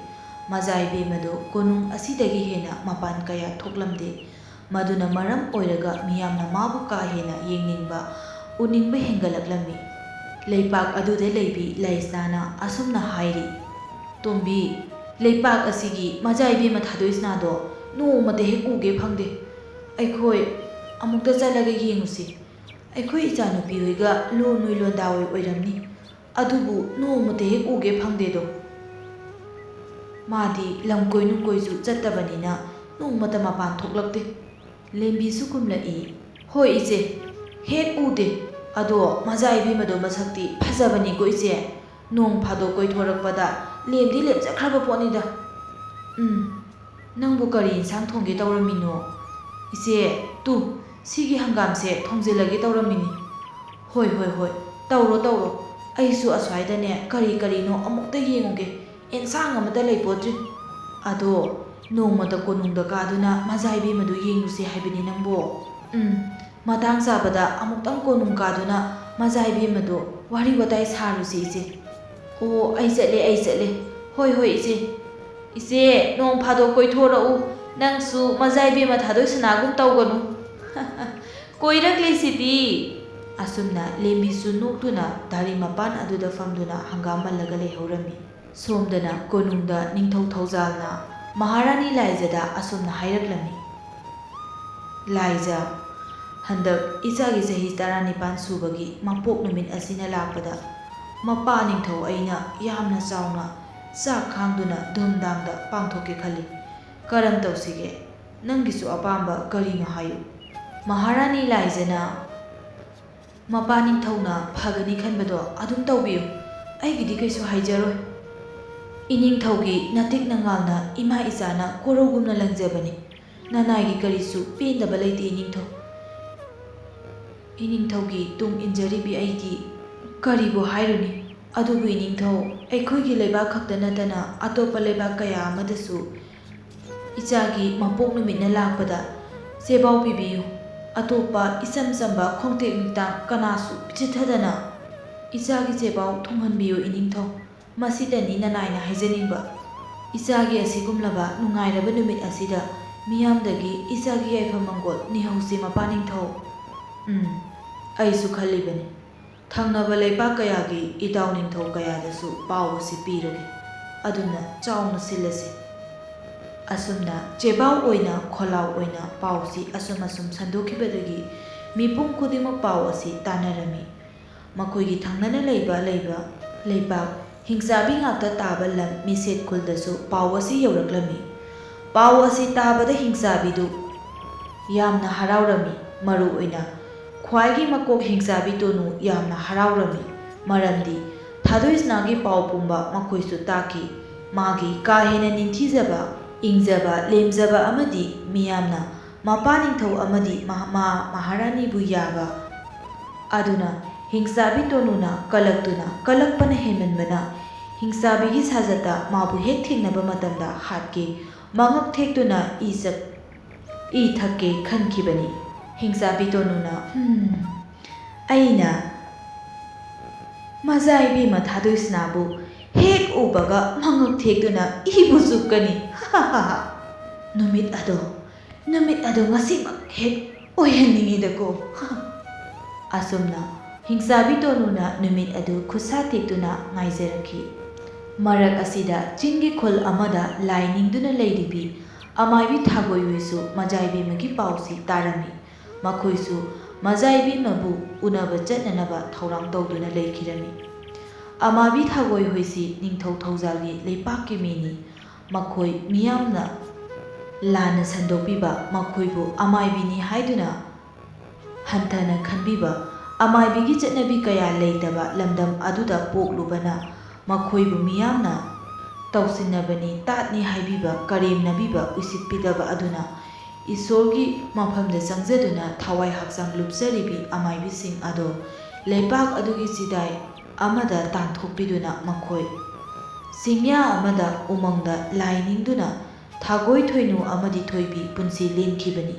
ꯃꯖꯥ ꯏꯕꯦꯝꯃꯗꯣ ꯀꯣꯅꯨꯡ ꯑꯁꯤꯗꯒꯤ ꯍꯦꯟꯅ ꯃꯄꯥꯟ ꯀꯌꯥ ꯊꯣꯛꯂꯝꯗꯦ꯫ ꯃꯗꯨꯅ ꯃꯔꯝ ꯑꯣꯏꯔꯒ ꯃꯤꯌꯥꯝꯅ ꯃꯥꯕꯨ ꯀꯥ ꯍꯦꯟꯅ ꯌꯦꯡꯅꯤꯡꯕ, ꯎꯅꯤꯡꯕ ꯍꯦꯟꯒꯠꯂꯛꯂꯝꯃꯤ꯫ ꯂꯩꯄꯥꯛ ꯑꯗꯨꯗ ꯂꯩꯕꯤ ꯂꯩꯁꯅꯥꯅ ꯑꯁꯨꯝꯅ ꯍꯥꯏꯔꯤ, "ꯇꯣꯝꯕꯤ, ꯂꯩꯄꯥꯛ ꯑꯁꯤꯒꯤ ꯃꯖꯥ ꯏꯕꯦꯝꯃ ꯊꯥꯗꯣꯏꯁꯅꯥꯗꯣ ꯅꯣꯡꯃꯇ ꯍꯦꯛ ꯎꯒꯦ ꯐꯪꯗꯦ꯫ ꯑꯩꯈꯣꯏ ꯑꯃꯨꯛꯇ ꯆꯠꯂꯒ ꯌꯦꯡꯉꯨꯁꯤ꯫ ꯑꯩꯈꯣꯏ ꯏꯆꯥꯅꯨꯄꯤ ꯍꯣꯏꯒ ꯂꯣꯟ ꯅꯣꯏ ꯂꯣꯟꯗꯥ ꯍꯣꯏ ꯑꯣꯏꯔꯝꯅꯤ꯫ ꯑꯗꯨꯕꯨ ꯅꯣꯡꯃꯇ ꯍꯦꯛ ꯎꯒꯦ ꯐꯪꯗꯦꯗꯣ꯫ ꯃꯥꯗꯤ ꯂꯝ ꯀꯣꯏ ꯅꯨꯡ ꯀꯣꯏꯁꯨ ꯆꯠꯇꯕꯅꯤꯅ ꯅꯣꯡꯃꯇ ꯃꯄꯥꯟ ꯊꯣꯛꯂꯛꯇꯦ꯫" ꯂꯦꯝꯕꯤꯁꯨ ꯈꯨꯝꯂꯛꯏ, "ꯍꯣꯏ ꯏꯆꯦ, ꯍꯦꯛ ꯎꯗꯦ꯫ ꯑꯗꯣ ꯃꯖꯥ ꯏꯕꯦꯝꯃꯗꯣ ꯃꯁꯛꯇꯤ ꯐꯖꯕꯅꯤꯀꯣ ꯏꯆꯦ꯫ ꯅꯣꯡ ꯐꯥꯗꯣꯛ ꯀꯣꯏꯊꯣꯔꯛꯄꯗ ꯂꯦꯝꯗꯤ ꯂꯦꯝꯖꯈ꯭ꯔꯕ ꯄꯣꯠꯅꯤꯗ꯫" "ꯎꯝ, ꯅꯪꯕꯨ ꯀꯔꯤ ꯏꯟꯁꯥꯡ ꯊꯣꯡꯒꯦ ꯇꯧꯔꯝꯃꯤꯅꯣ?" "ꯏꯆꯦ, ꯇꯨ, ꯁꯤꯒꯤ ꯍꯪꯒꯥꯝꯁꯦ ꯊꯣꯡꯖꯤꯜꯂꯒꯦ ꯇꯧꯔꯝꯃꯤꯅꯤ꯫" "ꯍꯣꯏ, ꯍꯣꯏ, ꯍꯣꯏ, ꯇꯧꯔꯣ, ꯇꯧꯔꯣ꯫ ꯑꯩꯁꯨ ꯑꯁ꯭ꯋꯥꯏꯗꯅꯦ ꯀꯔꯤ ꯀꯔꯤꯅꯣ ꯑꯃꯨꯛꯇ ꯌꯦꯡꯉꯨꯒꯦ꯫ ꯑꯦꯟꯁꯥꯡ ꯑꯃꯠꯇ ꯂꯩꯄꯣꯠꯇ꯭ꯔꯤ꯫" "ꯑꯗꯣ ꯅꯣꯡꯃꯇ ꯀꯣꯅꯨꯡꯗ ꯀꯥꯗꯨꯅ ꯃꯖꯥ ꯏꯕꯦꯝꯃꯗꯨ ꯌꯦꯡꯉꯨꯁꯦ ꯍꯥꯏꯕꯅꯤ ꯅꯪꯕꯣ꯫" "ꯎꯝ, ꯃꯇꯥꯡ ꯆꯥꯕꯗ ꯑꯃꯨꯛꯇꯪ ꯀꯣꯅꯨꯡ ꯀꯥꯗꯨꯅ ꯃꯖꯥ ꯏꯕꯦꯝꯃꯗꯣ ꯋꯥꯔꯤ ꯋꯥꯇꯥꯏ ꯁꯥꯔꯨꯁꯤ ꯏꯆꯦ꯫" "ꯑꯣ, ꯑꯩ ꯆꯠꯂꯦ, ꯑꯩ ꯆꯠꯂꯦ꯫ ꯍꯣꯏ, ꯍꯣꯏ ꯏꯆꯦ꯫" "ꯏꯆꯦ, ꯅꯣꯡ ꯐꯥꯗꯣꯛ ꯀꯣꯏꯊꯣꯔꯛꯎ꯫ "ꯅꯪꯁꯨ ꯃꯖꯥ ꯏꯕꯦꯝꯃ ꯊꯥꯗꯣꯏ ꯁꯅꯥꯒꯨꯝ ꯇꯧꯒꯅꯨ꯫ ꯀꯣꯏꯔꯛꯂꯤꯁꯤꯗꯤ!" ꯑꯁꯨꯝꯅ ꯂꯦꯝꯕꯤꯁꯨ ꯅꯣꯛꯇꯨꯅ ꯗꯥꯔꯤ ꯃꯄꯥꯟ ꯑꯗꯨꯗ ꯐꯝꯗꯨꯅ ꯍꯪꯒꯥꯝ ꯃꯜꯂꯒ ꯂꯩꯍꯧꯔꯝꯃꯤ꯫ ꯁꯣꯝꯗꯅ ꯀꯣꯅꯨꯡꯗ ꯅꯤꯡꯊꯧ ꯊꯧꯖꯥꯜꯅ ꯃꯍꯥꯔꯥꯅꯤ ꯂꯥꯏꯖꯗ ꯑꯁꯨꯝꯅ ꯍꯥꯏꯔꯛꯂꯝꯃꯤ, "ꯂꯥꯏꯖ, ꯍꯟꯗꯛ ꯏꯆꯥꯒꯤ ꯆꯍꯤ ꯇꯔꯥꯅꯤꯄꯥꯟ ꯁꯨꯕꯒꯤ ꯃꯄꯣꯛ ꯅꯨꯃꯤꯠ ꯑꯁꯤꯅ ꯂꯥꯛꯄꯗ ꯃꯄꯥ ꯅꯤꯡꯊꯧ ꯑꯩꯅ ꯌꯥꯝꯅ ꯆꯥꯎꯅ ꯆꯥꯛ ꯈꯥꯡꯗꯨꯅ ꯙꯨꯝꯙꯥꯝꯗ ꯄꯥꯡꯊꯣꯛꯀꯦ ꯈꯜꯂꯤ꯫ ꯀꯔꯝ ꯇꯧꯁꯤꯒꯦ? ꯅꯪꯒꯤꯁꯨ ꯑꯄꯥꯝꯕ ꯀꯔꯤꯅꯣ ꯍꯥꯏꯌꯨ꯫" ꯃꯍꯥꯔꯥꯅꯤ ꯂꯥꯏꯖꯅ, "ꯃꯄꯥ ꯅꯤꯡꯊꯧꯅ ꯐꯒꯅꯤ ꯈꯟꯕꯗꯣ ꯑꯗꯨꯝ ꯇꯧꯕꯤꯌꯨ꯫ ꯑꯩꯒꯤꯗꯤ ꯀꯩꯁꯨ ꯍꯥꯏꯖꯔꯣꯏ꯫ ꯏꯅꯤꯡꯊꯧꯒꯤ ꯅꯇꯤꯛ ꯅꯉꯥꯜꯅ ꯏꯃꯥ ꯏꯆꯥꯅ ꯀꯣꯔꯧꯒꯨꯝꯅ ꯂꯪꯖꯕꯅꯤ꯫ ꯅꯅꯥꯏꯒꯤ ꯀꯔꯤꯁꯨ ꯄꯦꯟꯗꯕ ꯂꯩꯇꯦ ꯏꯅꯤꯡꯊꯧ꯫ ꯏꯅꯤꯡꯊꯧꯒꯤ ꯇꯨꯡ ꯏꯟꯖꯔꯤꯕꯤ ꯑꯩꯗꯤ ꯀꯔꯤꯕꯨ ꯍꯥꯏꯔꯨꯅꯤ? ꯑꯗꯨꯕꯨ ꯏꯅꯤꯡꯊꯧ, ꯑꯩꯈꯣꯏꯒꯤ ꯂꯩꯕꯥꯛ ꯈꯛꯇ ꯅꯠꯇꯅ ꯑꯇꯣꯞꯄ ꯂꯩꯕꯥꯛ ꯀꯌꯥ ꯑꯃꯗꯁꯨ ꯏꯆꯥꯒꯤ ꯃꯄꯣꯛ ꯅꯨꯃꯤꯠꯅ ꯂꯥꯛꯄꯗ ꯆꯦꯕꯥꯎ ꯄꯤꯕꯤꯌꯨ꯫ ꯑꯇꯣꯞꯄ ꯏꯆꯝ ꯆꯝꯕ ꯈꯣꯡꯇꯦꯛ ꯅꯤꯛꯇꯥꯡ ꯀꯅꯥꯁꯨ ꯆꯤꯠꯊꯗꯅ ꯏꯆꯥꯒꯤ ꯆꯦꯕꯥꯎ ꯊꯨꯡꯍꯟꯕꯤꯌꯨ ꯏꯅꯤꯡꯊꯧ꯫ ꯃꯁꯤꯇꯅꯤ ꯅꯅꯥꯏꯅ ꯍꯥꯏꯖꯅꯤꯡꯕ꯫ ꯏꯆꯥꯒꯤ ꯑꯁꯤꯒꯨꯝꯂꯕ ꯅꯨꯡꯉꯥꯏꯔꯕ ꯅꯨꯃꯤꯠ ꯑꯁꯤꯗ ꯃꯤꯌꯥꯝꯗꯒꯤ ꯏꯆꯥꯒꯤ ꯌꯥꯏꯐ ꯃꯪꯒꯣꯜ ꯅꯤꯍꯧꯁꯤ ꯃꯄꯥ ꯅꯤꯡꯊꯧ꯫" "ꯎꯝ, ꯑꯩꯁꯨ ꯈꯜꯂꯤꯕꯅꯤ꯫ ꯊꯪꯅꯕ ꯂꯩꯄꯥꯛ ꯀꯌꯥꯒꯤ ꯏꯇꯥꯎ ꯅꯤꯡꯊꯧ ꯀꯌꯥꯗꯁꯨ ꯄꯥꯎ ꯑꯁꯤ ꯄꯤꯔꯒꯦ꯫ ꯑꯗꯨꯅ ꯆꯥꯎꯅ ꯁꯤꯜꯂꯁꯤ꯫" ꯑꯁꯨꯝꯅ ꯆꯦꯕꯥꯎ ꯑꯣꯏꯅ ꯈꯣꯜꯂꯥꯎ ꯑꯣꯏꯅ ꯄꯥꯎꯁꯤ ꯑꯁꯨꯝ ꯑꯁꯨꯝ ꯁꯟꯗꯣꯛꯈꯤꯕꯗꯒꯤ ꯃꯤꯄꯨꯝ ꯈꯨꯗꯤꯡꯃꯛ ꯄꯥꯎ ꯑꯁꯤ ꯇꯥꯅꯔꯝꯃꯤ꯫ ꯃꯈꯣꯏꯒꯤ ꯊꯪꯅꯅ ꯂꯩꯕ ꯂꯩꯕ ꯂꯩꯕꯥꯛ ꯍꯤꯡꯆꯥꯕꯤ ꯉꯥꯛꯇ ꯇꯥꯕ ꯂꯝ ꯃꯤꯁꯦꯠ ꯈꯨꯜꯗꯁꯨ ꯄꯥꯎ ꯑꯁꯤ ꯌꯧꯔꯛꯂꯝꯃꯤ꯫ ꯄꯥꯎ ꯑꯁꯤ ꯇꯥꯕꯗ ꯍꯤꯡꯆꯥꯕꯤꯗꯨ ꯌꯥꯝꯅ ꯍꯔꯥꯎꯔꯝꯃꯤ꯫ ꯃꯔꯨ ꯑꯣꯏꯅ ꯈ꯭ꯋꯥꯏꯒꯤ ꯃꯀꯣꯛ ꯍꯤꯡꯆꯥꯕꯤ ꯇꯣꯅꯨ ꯌꯥꯝꯅ ꯍꯔꯥꯎꯔꯝꯃꯤ꯫ ꯃꯔꯝꯗꯤ ꯊꯥꯗꯣꯏꯁꯅꯥꯒꯤ ꯄꯥꯎ ꯄꯨꯝꯕ ꯃꯈꯣꯏꯁꯨ ꯇꯥꯈꯤ꯫ ꯃꯥꯒꯤ ꯀꯥ ꯍꯦꯟꯅ ꯅꯤꯡꯊꯤꯖꯕ, ꯏꯪꯖꯕ, ꯂꯦꯝꯖꯕ ꯑꯃꯗꯤ ꯃꯤꯌꯥꯝꯅ ꯃꯄꯥ ꯅꯤꯡꯊꯧ ꯑꯃꯗꯤ ꯃꯍ-, ꯃꯥ ꯃꯍꯥꯔꯥꯅꯤꯕꯨ ꯌꯥꯕ ꯑꯗꯨꯅ ꯍꯤꯡꯆꯥꯕꯤ ꯇꯣꯅꯨꯅ ꯀꯂꯛꯇꯨꯅ, ꯀꯂꯛꯄꯅ ꯍꯦꯟꯃꯟꯕꯅ ꯍꯤꯡꯆꯥꯕꯤꯒꯤ ꯁꯥꯖꯠꯇ ꯃꯥꯕꯨ ꯍꯦꯛ ꯊꯦꯡꯅꯕ ꯃꯇꯝꯗ ꯍꯥꯠꯀꯦ, ꯃꯉꯛ ꯊꯦꯛꯇꯨꯅ ꯏ ꯆꯛ-, ꯏ ꯊꯛꯀꯦ ꯈꯟꯈꯤꯕꯅꯤ꯫ ꯍꯤꯡꯆꯥꯕꯤ ꯇꯣꯅꯨꯅ, "ꯍꯝ, ꯑꯩꯅ ꯃꯖꯥ ꯏꯕꯦꯝꯃ ꯊꯥꯗꯣꯏꯁꯅꯥꯕꯨ ꯍꯦꯛ ꯎꯕꯒ ꯃꯉꯛ ꯊꯦꯛꯇꯨꯅ ꯏꯕꯨ ꯆꯨꯞꯀꯅꯤ꯫" ꯅꯨꯃꯤꯠ ꯑꯗꯣ, ꯅꯨꯃꯤꯠ ꯑꯗꯣ ꯉꯁꯤꯃꯛ ꯍꯦꯛ ꯑꯣꯏꯍꯟꯅꯤꯡꯉꯤꯗꯀꯣ꯫ ꯑꯁꯨꯝꯅ ꯍꯤꯡꯆꯥꯕꯤ ꯇꯣꯅꯨꯅ ꯅꯨꯃꯤꯠ ꯑꯗꯨ ꯈꯨꯠꯁꯥ ꯇꯦꯛꯇꯨꯅ ꯉꯥꯏꯖꯔꯛꯈꯤ꯫ ꯃꯔꯛ ꯑꯁꯤꯗ ꯆꯤꯡꯒꯤ ꯈꯨꯜ ꯑꯃꯗ ꯂꯥꯏ ꯅꯤꯡꯗꯨꯅ ꯂꯩꯔꯤꯕꯤ ꯑꯃꯥꯏꯕꯤ ꯊꯥꯒꯣꯏ ꯍꯣꯏꯁꯨ ꯃꯖꯥꯏꯕꯤ ꯑꯃꯒꯤ ꯄꯥꯎꯁꯤ ꯇꯥꯔꯝꯃꯤ꯫ ꯃꯈꯣꯏꯁꯨ ꯃꯖꯥꯏꯕꯤ ꯑꯃꯕꯨ ꯎꯅꯕ ꯆꯠꯅꯅꯕ ꯊꯧꯔꯥꯡ ꯇꯧꯗꯨꯅ ꯂꯩꯈꯤꯔꯝꯃꯤ꯫ ꯑꯃꯥꯏꯕꯤ ꯊꯥꯒꯣꯏ ꯍꯣꯏꯁꯤ ꯅꯤꯡꯊꯧ ꯊꯧꯖꯥꯜꯒꯤ ꯂꯩꯄꯥꯛꯀꯤ ꯃꯤꯅꯤ꯫ ꯃꯈꯣꯏ ꯃꯤꯌꯥꯝꯅ ꯂꯥꯟꯅ ꯁꯟꯗꯣꯛꯄꯤꯕ, ꯃꯈꯣꯏꯕꯨ ꯑꯃꯥꯏꯕꯤꯅꯤ ꯍꯥꯏꯗꯨꯅ ꯍꯟꯊꯅ ꯈꯟꯕꯤꯕ, ꯑꯃꯥꯏꯕꯤꯒꯤ ꯆꯠꯅꯕꯤ ꯀꯌꯥ ꯂꯩꯇꯕ ꯂꯝꯗꯝ ꯑꯗꯨꯗ ꯄꯣꯛꯂꯨꯕꯅ ꯃꯈꯣꯏꯕꯨ ꯃꯤꯌꯥꯝꯅ ꯇꯧꯁꯤꯟꯅꯕꯅꯤ, ꯇꯥꯠꯅꯤ ꯍꯥꯏꯕꯤꯕ, ꯀꯔꯦꯝꯅꯕꯤꯕ, ꯎꯁꯤꯠꯄꯤꯗꯕ ꯑꯗꯨꯅ ꯏꯁꯣꯔꯒꯤ ꯃꯐꯝꯗ ꯆꯪꯖꯗꯨꯅ ꯊꯋꯥꯏ ꯍꯛꯆꯥꯡ ꯂꯨꯞꯆꯔꯤꯕꯤ ꯑꯃꯥꯏꯕꯤꯁꯤꯡ ꯑꯗꯣ ꯂꯩꯄꯥꯛ ꯑꯗꯨꯒꯤ ꯆꯤꯗꯥꯏ ꯑꯃꯗ ꯇꯥꯟꯊꯣꯛꯄꯤꯗꯨꯅ ꯃꯈꯣꯏ ꯆꯤꯡꯌꯥ ꯑꯃꯗ ꯎꯃꯪꯗ ꯂꯥꯏ ꯅꯤꯡꯗꯨꯅ ꯊꯥꯒꯣꯏ ꯊꯣꯏꯅꯨ ꯑꯃꯗꯤ ꯊꯣꯏꯕꯤ ꯄꯨꯟꯁꯤ ꯂꯦꯟꯈꯤꯕꯅꯤ꯫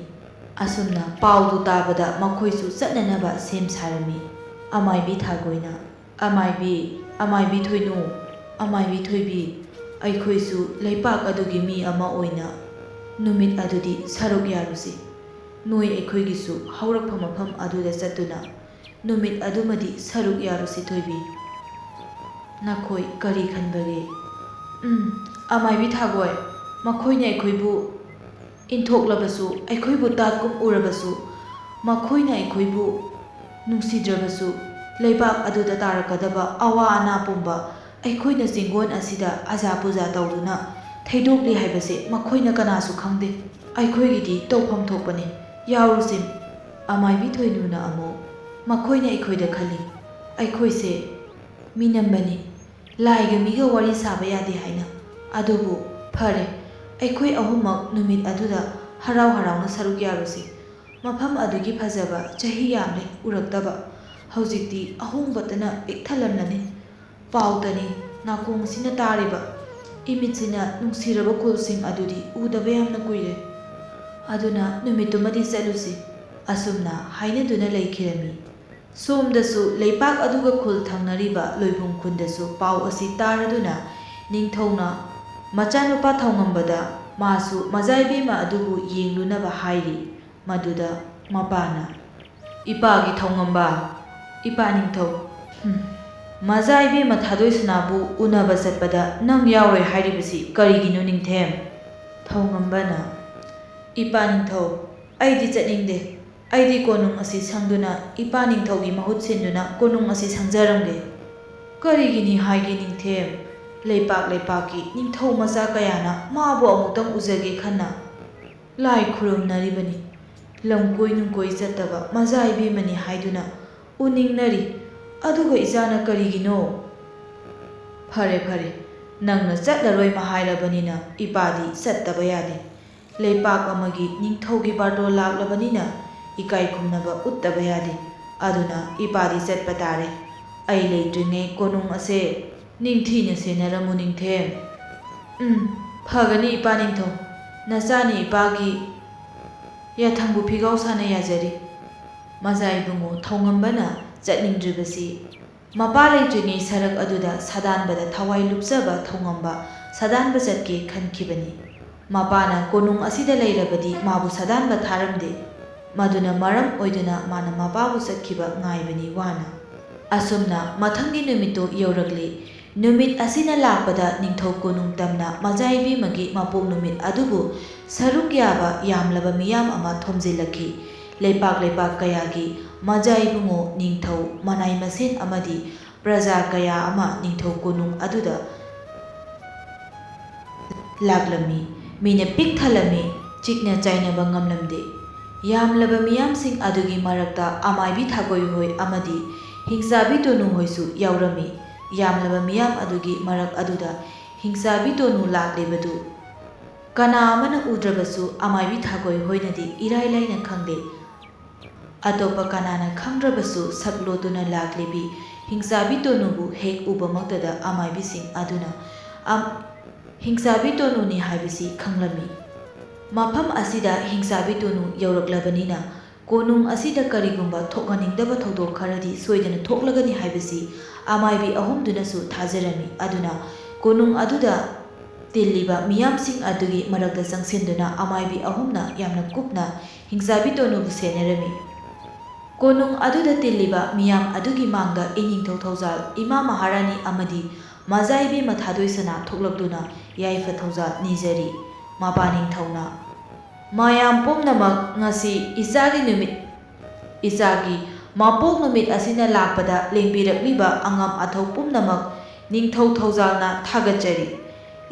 ꯑꯁꯨꯝꯅ ꯄꯥꯎꯗꯨ ꯇꯥꯕꯗ ꯃꯈꯣꯏꯁꯨ ꯆꯠꯅꯅꯕ ꯁꯦꯝ ꯁꯥꯔꯝꯃꯤ꯫ ꯑꯃꯥꯏꯕꯤ ꯊꯥꯒꯣꯏꯅ, "ꯑꯃꯥꯏꯕꯤ, ꯑꯃꯥꯏꯕꯤ ꯊꯣꯏꯅꯨ, ꯑꯃꯥꯏꯕꯤ ꯊꯣꯏꯕꯤ, ꯑꯩꯈꯣꯏꯁꯨ ꯂꯩꯄꯥꯛ ꯑꯗꯨꯒꯤ ꯃꯤ ꯑꯃ ꯑꯣꯏꯅ ꯅꯨꯃꯤꯠ ꯑꯗꯨꯗꯤ ꯁꯔꯨꯛ ꯌꯥꯔꯨꯁꯤ꯫ ꯅꯣꯏ ꯑꯩꯈꯣꯏꯒꯤꯁꯨ ꯍꯧꯔꯛꯐꯝ ꯃꯐꯝ ꯑꯗꯨꯗ ꯆꯠꯇꯨꯅ ꯅꯨꯃꯤꯠ ꯑꯗꯨꯃꯗꯤ ꯁꯔꯨꯛ ꯌꯥꯔꯨꯁꯤ ꯊꯣꯏꯕꯤ꯫ ꯅꯈꯣꯏ ꯀꯔꯤ ꯈꯟꯕꯒꯦ?" "ꯎꯝ, ꯑꯃꯥꯏꯕꯤ ꯊꯥꯒꯣꯏ, ꯃꯈꯣꯏꯅ ꯑꯩꯈꯣꯏꯕꯨ ꯏꯟꯊꯣꯛꯂꯕꯁꯨ, ꯑꯩꯈꯣꯏꯕꯨ ꯇꯥꯠꯀꯨꯝ ꯎꯔꯕꯁꯨ, ꯃꯈꯣꯏꯅ ꯑꯩꯈꯣꯏꯕꯨ ꯅꯨꯡꯁꯤꯗ꯭ꯔꯕꯁꯨ, ꯂꯩꯕꯥꯛ ꯑꯗꯨꯗ ꯇꯥꯔꯛꯀꯗꯕ ꯑꯋꯥ ꯑꯅꯥ ꯄꯨꯝꯕ ꯑꯩꯈꯣꯏꯅ ꯆꯤꯡꯒꯣꯟ ꯑꯁꯤꯗ ꯑꯖꯥ ꯄꯨꯖꯥ ꯇꯧꯗꯨꯅ ꯊꯩꯗꯣꯛꯂꯤ ꯍꯥꯏꯕꯁꯦ ꯃꯈꯣꯏꯅ ꯀꯅꯥꯁꯨ ꯈꯪꯗꯦ꯫ ꯑꯩꯈꯣꯏꯒꯤꯗꯤ ꯇꯧꯐꯝ ꯊꯣꯛꯄꯅꯤ, ꯌꯥꯎꯔꯨꯁꯤ꯫" ꯑꯃꯥꯏꯕꯤ ꯊꯣꯏꯅꯨꯅ ꯑꯃꯨꯛ, "ꯃꯈꯣꯏꯅ ꯑꯩꯈꯣꯏꯗ ꯈꯜꯂꯤ, ꯑꯩꯈꯣꯏꯁꯦ ꯃꯤꯅꯝꯕꯅꯤ, ꯂꯥꯏꯒ ꯃꯤꯒ ꯋꯥꯔꯤ ꯁꯥꯕ ꯌꯥꯗꯦ ꯍꯥꯏꯅ꯫ ꯑꯗꯨꯕꯨ ꯐꯔꯦ, ꯑꯩꯈꯣꯏ ꯑꯍꯨꯝꯃꯛ ꯅꯨꯃꯤꯠ ꯑꯗꯨꯗ ꯍꯔꯥꯎ ꯍꯔꯥꯎꯅ ꯁꯔꯨꯛ ꯌꯥꯔꯨꯁꯤ꯫ ꯃꯐꯝ ꯑꯗꯨꯒꯤ ꯐꯖꯕ ꯆꯍꯤ ꯌꯥꯝꯂꯦ ꯎꯔꯛꯇꯕ꯫ ꯍꯧꯖꯤꯛꯇꯤ ꯑꯍꯣꯡꯕꯇꯅ ꯄꯤꯛ ꯊꯜꯂꯝꯂꯅꯤ꯫ ꯄꯥꯎꯇꯅꯤ ꯅꯥꯀꯣꯡꯁꯤꯅ ꯇꯥꯔꯤꯕ, ꯏꯃꯤꯠꯁꯤꯅ ꯅꯨꯡꯁꯤꯔꯕ ꯈꯨꯜꯁꯤꯡ ꯑꯗꯨꯗꯤ ꯎꯗꯕ ꯌꯥꯝꯅ ꯀꯨꯏꯔꯦ꯫ ꯑꯗꯨꯅ ꯅꯨꯃꯤꯠꯇꯨꯃꯗꯤ ꯆꯠꯂꯨꯁꯤ꯫" ꯑꯁꯨꯝꯅ ꯍꯥꯏꯅꯗꯨꯅ ꯂꯩꯈꯤꯔꯝꯃꯤ꯫ ꯁꯣꯝꯗꯁꯨ ꯂꯩꯄꯥꯛ ꯑꯗꯨꯒ ꯈꯨꯜ ꯊꯪꯅꯔꯤꯕ ꯂꯣꯏꯕꯨꯡ ꯈꯨꯟꯗꯁꯨ ꯄꯥꯎ ꯑꯁꯤ ꯇꯥꯔꯗꯨꯅ ꯅꯤꯡꯊꯧꯅ ꯃꯆꯥꯅꯨꯄꯥ ꯊꯧꯉꯝꯕꯗ ꯃꯥꯁꯨ ꯃꯖꯥ ꯏꯕꯦꯝꯃ ꯑꯗꯨꯕꯨ ꯌꯦꯡꯂꯨꯅꯕ ꯍꯥꯏꯔꯤ꯫ ꯃꯗꯨꯗ ꯃꯄꯥꯅ, "ꯏꯄꯥꯒꯤ ꯊꯧꯉꯝꯕ, ꯏꯄꯥ ꯅꯤꯡꯊꯧ, ꯍꯨꯝ, ꯃꯖꯥ ꯏꯕꯦꯝꯃ ꯊꯥꯗꯣꯏꯁꯅꯥꯕꯨ ꯎꯅꯕ ꯆꯠꯄꯗ ꯅꯪ ꯌꯥꯎꯔꯣꯏ ꯍꯥꯏꯔꯤꯕꯁꯤ ꯀꯔꯤꯒꯤꯅꯣ ꯅꯤꯡꯊꯦꯝ?" ꯊꯧꯉꯝꯕꯅ, "ꯏꯄꯥ ꯅꯤꯡꯊꯧ, ꯑꯩꯗꯤ ꯆꯠꯅꯤꯡꯗꯦ꯫ ꯑꯩꯗꯤ ꯀꯣꯅꯨꯡ ꯑꯁꯤ ꯁꯪꯗꯨꯅ ꯏꯄꯥ ꯅꯤꯡꯊꯧꯒꯤ ꯃꯍꯨꯠ ꯁꯤꯟꯗꯨꯅ ꯀꯣꯅꯨꯡ ꯑꯁꯤ ꯁꯪꯖꯔꯝꯒꯦ꯫" "ꯀꯔꯤꯒꯤꯅꯤ ꯍꯥꯏꯒꯦ ꯅꯤꯡꯊꯦꯝ? ꯂꯩꯄꯥꯛ ꯂꯩꯄꯥꯛꯀꯤ ꯅꯤꯡꯊꯧ ꯃꯆꯥ ꯀꯌꯥꯅ ꯃꯥꯕꯨ ꯑꯃꯨꯛꯇꯪ ꯎꯖꯒꯦ ꯈꯟꯅ ꯂꯥꯏ ꯈꯨꯔꯨꯝꯅꯔꯤꯕꯅꯤ꯫ ꯂꯝꯀꯣꯏ ꯅꯨꯡꯀꯣꯏ ꯆꯠꯇꯕ ꯃꯖꯥ ꯏꯕꯦꯝꯃꯅꯤ ꯍꯥꯏꯗꯨꯅ ꯎꯅꯤꯡꯅꯔꯤ꯫ ꯑꯗꯨꯒ ꯏꯆꯥꯅ ꯀꯔꯤꯒꯤꯅꯣ?" "ꯐꯔꯦ, ꯐꯔꯦ, ꯅꯪꯅ ꯆꯠꯂꯔꯣꯏ ꯍꯥꯏꯔꯕꯅꯤꯅ ꯏꯄꯥꯗꯤ ꯆꯠꯇꯕ ꯌꯥꯗꯦ꯫ ꯂꯩꯄꯥꯛ ꯑꯃꯒꯤ ꯅꯤꯡꯊꯧꯒꯤ ꯕꯥꯔꯇꯣꯟ ꯂꯥꯛꯂꯕꯅꯤꯅ ꯏꯀꯥꯏ ꯈꯨꯝꯅꯕ ꯎꯠꯇꯕ ꯌꯥꯗꯦ꯫ ꯑꯗꯨꯅ ꯏꯄꯥꯗꯤ ꯆꯠꯄ ꯇꯥꯔꯦ꯫ ꯑꯩ ꯂꯩꯇ꯭ꯔꯤꯉꯩ ꯀꯣꯅꯨꯡ ꯑꯁꯦ ꯅꯤꯡꯊꯤꯅ ꯁꯦꯟꯅꯔꯝꯃꯨ ꯅꯤꯡꯊꯦꯝ꯫" "ꯎꯝ, ꯐꯒꯅꯤ ꯏꯄꯥ ꯅꯤꯡꯊꯧ꯫ ꯅꯆꯥꯅꯤ ꯏꯄꯥꯒꯤ ꯌꯥꯊꯪꯕꯨ ꯐꯤꯒꯥꯎ ꯁꯥꯅ ꯌꯥꯖꯔꯤ꯫" ꯃꯖꯥ ꯏꯕꯨꯡꯉꯣ ꯊꯧꯉꯝꯕꯅ ꯆꯠꯅꯤꯡꯗ꯭ꯔꯤꯕꯁꯤ ꯃꯄꯥ ꯂꯩꯇ꯭ꯔꯤꯉꯩ ꯁꯔꯛ ꯑꯗꯨꯗ ꯁꯥꯗꯥꯟꯕꯗ ꯊꯋꯥꯏ ꯂꯨꯞꯆꯕ ꯊꯧꯉꯝꯕ ꯁꯥꯗꯥꯟꯕ ꯆꯠꯀꯦ ꯈꯟꯈꯤꯕꯅꯤ꯫ ꯃꯄꯥꯅ ꯀꯣꯅꯨꯡ ꯑꯁꯤꯗ ꯂꯩꯔꯕꯗꯤ ꯃꯥꯕꯨ ꯁꯥꯗꯥꯟꯕ ꯊꯥꯔꯝꯗꯦ꯫ ꯃꯗꯨꯅ ꯃꯔꯝ ꯑꯣꯏꯗꯨꯅ ꯃꯥꯅ ꯃꯄꯥꯕꯨ ꯆꯠꯈꯤꯕ ꯉꯥꯏꯕꯅꯤ ꯋꯥꯅ꯫ ꯑꯁꯨꯝꯅ ꯃꯊꯪꯒꯤ ꯅꯨꯃꯤꯠꯇꯨ ꯌꯧꯔꯛꯂꯤ꯫ ꯅꯨꯃꯤꯠ ꯑꯁꯤꯅ ꯂꯥꯛꯄꯗ ꯅꯤꯡꯊꯧ ꯀꯣꯅꯨꯡ ꯇꯝꯅ ꯃꯖꯥ ꯏꯕꯦꯝꯃꯒꯤ ꯃꯄꯣꯛ ꯅꯨꯃꯤꯠ ꯑꯗꯨꯕꯨ ꯁꯔꯨꯛ ꯌꯥꯕ ꯌꯥꯝꯂꯕ ꯃꯤꯌꯥꯝ ꯑꯃ ꯊꯣꯝꯖꯤꯜꯂꯛꯈꯤ꯫ ꯂꯩꯄꯥꯛ ꯂꯩꯄꯥꯛ ꯀꯌꯥꯒꯤ ꯃꯖꯥ ꯏꯕꯨꯡꯉꯣ, ꯅꯤꯡꯊꯧ, ꯃꯅꯥꯏ ꯃꯁꯦꯟ ꯑꯃꯗꯤ ꯄ꯭ꯔꯖꯥ ꯀꯌꯥ ꯑꯃ ꯅꯤꯡꯊꯧ ꯀꯣꯅꯨꯡ ꯑꯗꯨꯗ ꯂꯥꯛꯂꯝꯃꯤ꯫ ꯃꯤꯅ ꯄꯤꯛ ꯊꯜꯂꯝꯃꯤ, ꯆꯤꯛꯅ ꯆꯥꯏꯅꯕ ꯉꯝꯂꯝꯗꯦ꯫ ꯌꯥꯝꯂꯕ ꯃꯤꯌꯥꯝꯁꯤꯡ ꯑꯗꯨꯒꯤ ꯃꯔꯛꯇ ꯑꯃꯥꯏꯕꯤ ꯊꯥꯒꯣꯏ ꯍꯣꯏ ꯑꯃꯗꯤ ꯍꯤꯡꯆꯥꯕꯤ ꯇꯣꯅꯨ ꯍꯣꯏꯁꯨ ꯌꯥꯎꯔꯝꯃꯤ꯫ ꯌꯥꯝꯂꯕ ꯃꯤꯌꯥꯝ ꯑꯗꯨꯒꯤ ꯃꯔꯛ ꯑꯗꯨꯗ ꯍꯤꯡꯆꯥꯕꯤ ꯇꯣꯅꯨ ꯂꯥꯛꯂꯤꯕꯗꯨ ꯀꯅꯥ ꯑꯃꯅ ꯎꯗ꯭ꯔꯕꯁꯨ ꯑꯃꯥꯏꯕꯤ ꯊꯥꯒꯣꯏ ꯍꯣꯏꯅꯗꯤ ꯏꯔꯥꯏ ꯂꯥꯏꯅ ꯈꯪꯂꯦ꯫ ꯑꯇꯣꯞꯄ ꯀꯅꯥꯅ ꯈꯪꯗ꯭ꯔꯕꯁꯨ ꯁꯛ ꯂꯣꯠꯇꯨꯅ ꯂꯥꯛꯂꯤꯕꯤ ꯍꯤꯡꯆꯥꯕꯤ ꯇꯣꯅꯨꯕꯨ ꯍꯦꯛ ꯎꯕꯃꯛꯇꯗ ꯑꯃꯥꯏꯕꯤꯁꯤꯡ ꯑꯗꯨꯅ ꯑꯝ-, ꯍꯤꯡꯆꯥꯕꯤ ꯇꯣꯅꯨꯅꯤ ꯍꯥꯏꯕꯁꯤ ꯈꯪꯂꯝꯃꯤ꯫ ꯃꯐꯝ ꯑꯁꯤꯗ ꯍꯤꯡꯆꯥꯕꯤ ꯇꯣꯅꯨ ꯌꯧꯔꯛꯂꯕꯅꯤꯅ ꯀꯣꯅꯨꯡ ꯑꯁꯤꯗ ꯀꯔꯤꯒꯨꯝꯕ ꯊꯣꯛꯍꯟꯅꯤꯡꯗꯕ ꯊꯧꯗꯣꯛ ꯈꯔꯗꯤ ꯁꯣꯏꯗꯅ ꯊꯣꯛꯂꯒꯅꯤ ꯍꯥꯏꯕꯁꯤ ꯑꯃꯥꯏꯕꯤ ꯑꯍꯨꯝꯗꯨꯅꯁꯨ ꯊꯥꯖꯔꯝꯃꯤ꯫ ꯑꯗꯨꯅ ꯀꯣꯅꯨꯡ ꯑꯗꯨꯗ ꯇꯤꯜꯂꯤꯕ ꯃꯤꯌꯥꯝꯁꯤꯡ ꯑꯗꯨꯒꯤ ꯃꯔꯛꯇ ꯆꯪꯁꯤꯟꯗꯨꯅ ꯑꯃꯥꯏꯕꯤ ꯑꯍꯨꯝꯅ ꯌꯥꯝꯅ ꯀꯨꯞꯅ ꯍꯤꯡꯆꯥꯕꯤ ꯇꯣꯅꯨꯕꯨ ꯁꯦꯟꯅꯔꯝꯃꯤ꯫ ꯀꯣꯅꯨꯡ ꯑꯗꯨꯗ ꯇꯤꯜꯂꯤꯕ ꯃꯤꯌꯥꯝ ꯑꯗꯨꯒꯤ ꯃꯥꯡꯗ ꯏꯅꯤꯡꯊꯧ ꯊꯧꯖꯥꯜ, ꯏꯃꯥ ꯃꯍꯥꯔꯥꯅꯤ ꯑꯃꯗꯤ ꯃꯖꯥ ꯏꯕꯦꯝꯃ ꯊꯥꯗꯣꯏꯁꯅꯥ ꯊꯣꯛꯂꯛꯇꯨꯅ ꯌꯥꯏꯐ ꯊꯧꯖꯥꯜ ꯅꯤꯖꯔꯤ꯫ ꯃꯄꯥ ꯅꯤꯡꯊꯧꯅ, "ꯃꯌꯥꯝ ꯄꯨꯝꯅꯃꯛ, ꯉꯁꯤ ꯏꯆꯥꯒꯤ ꯅꯨꯃꯤꯠ, ꯏꯆꯥꯒꯤ ꯃꯄꯣꯛ ꯅꯨꯃꯤꯠ ꯑꯁꯤꯅ ꯂꯥꯛꯄꯗ ꯂꯦꯡꯕꯤꯔꯛꯂꯤꯕ ꯑꯉꯝ ꯑꯊꯧ ꯄꯨꯝꯅꯃꯛ ꯅꯤꯡꯊꯧ ꯊꯧꯖꯥꯜꯅ ꯊꯥꯒꯠꯆꯔꯤ꯫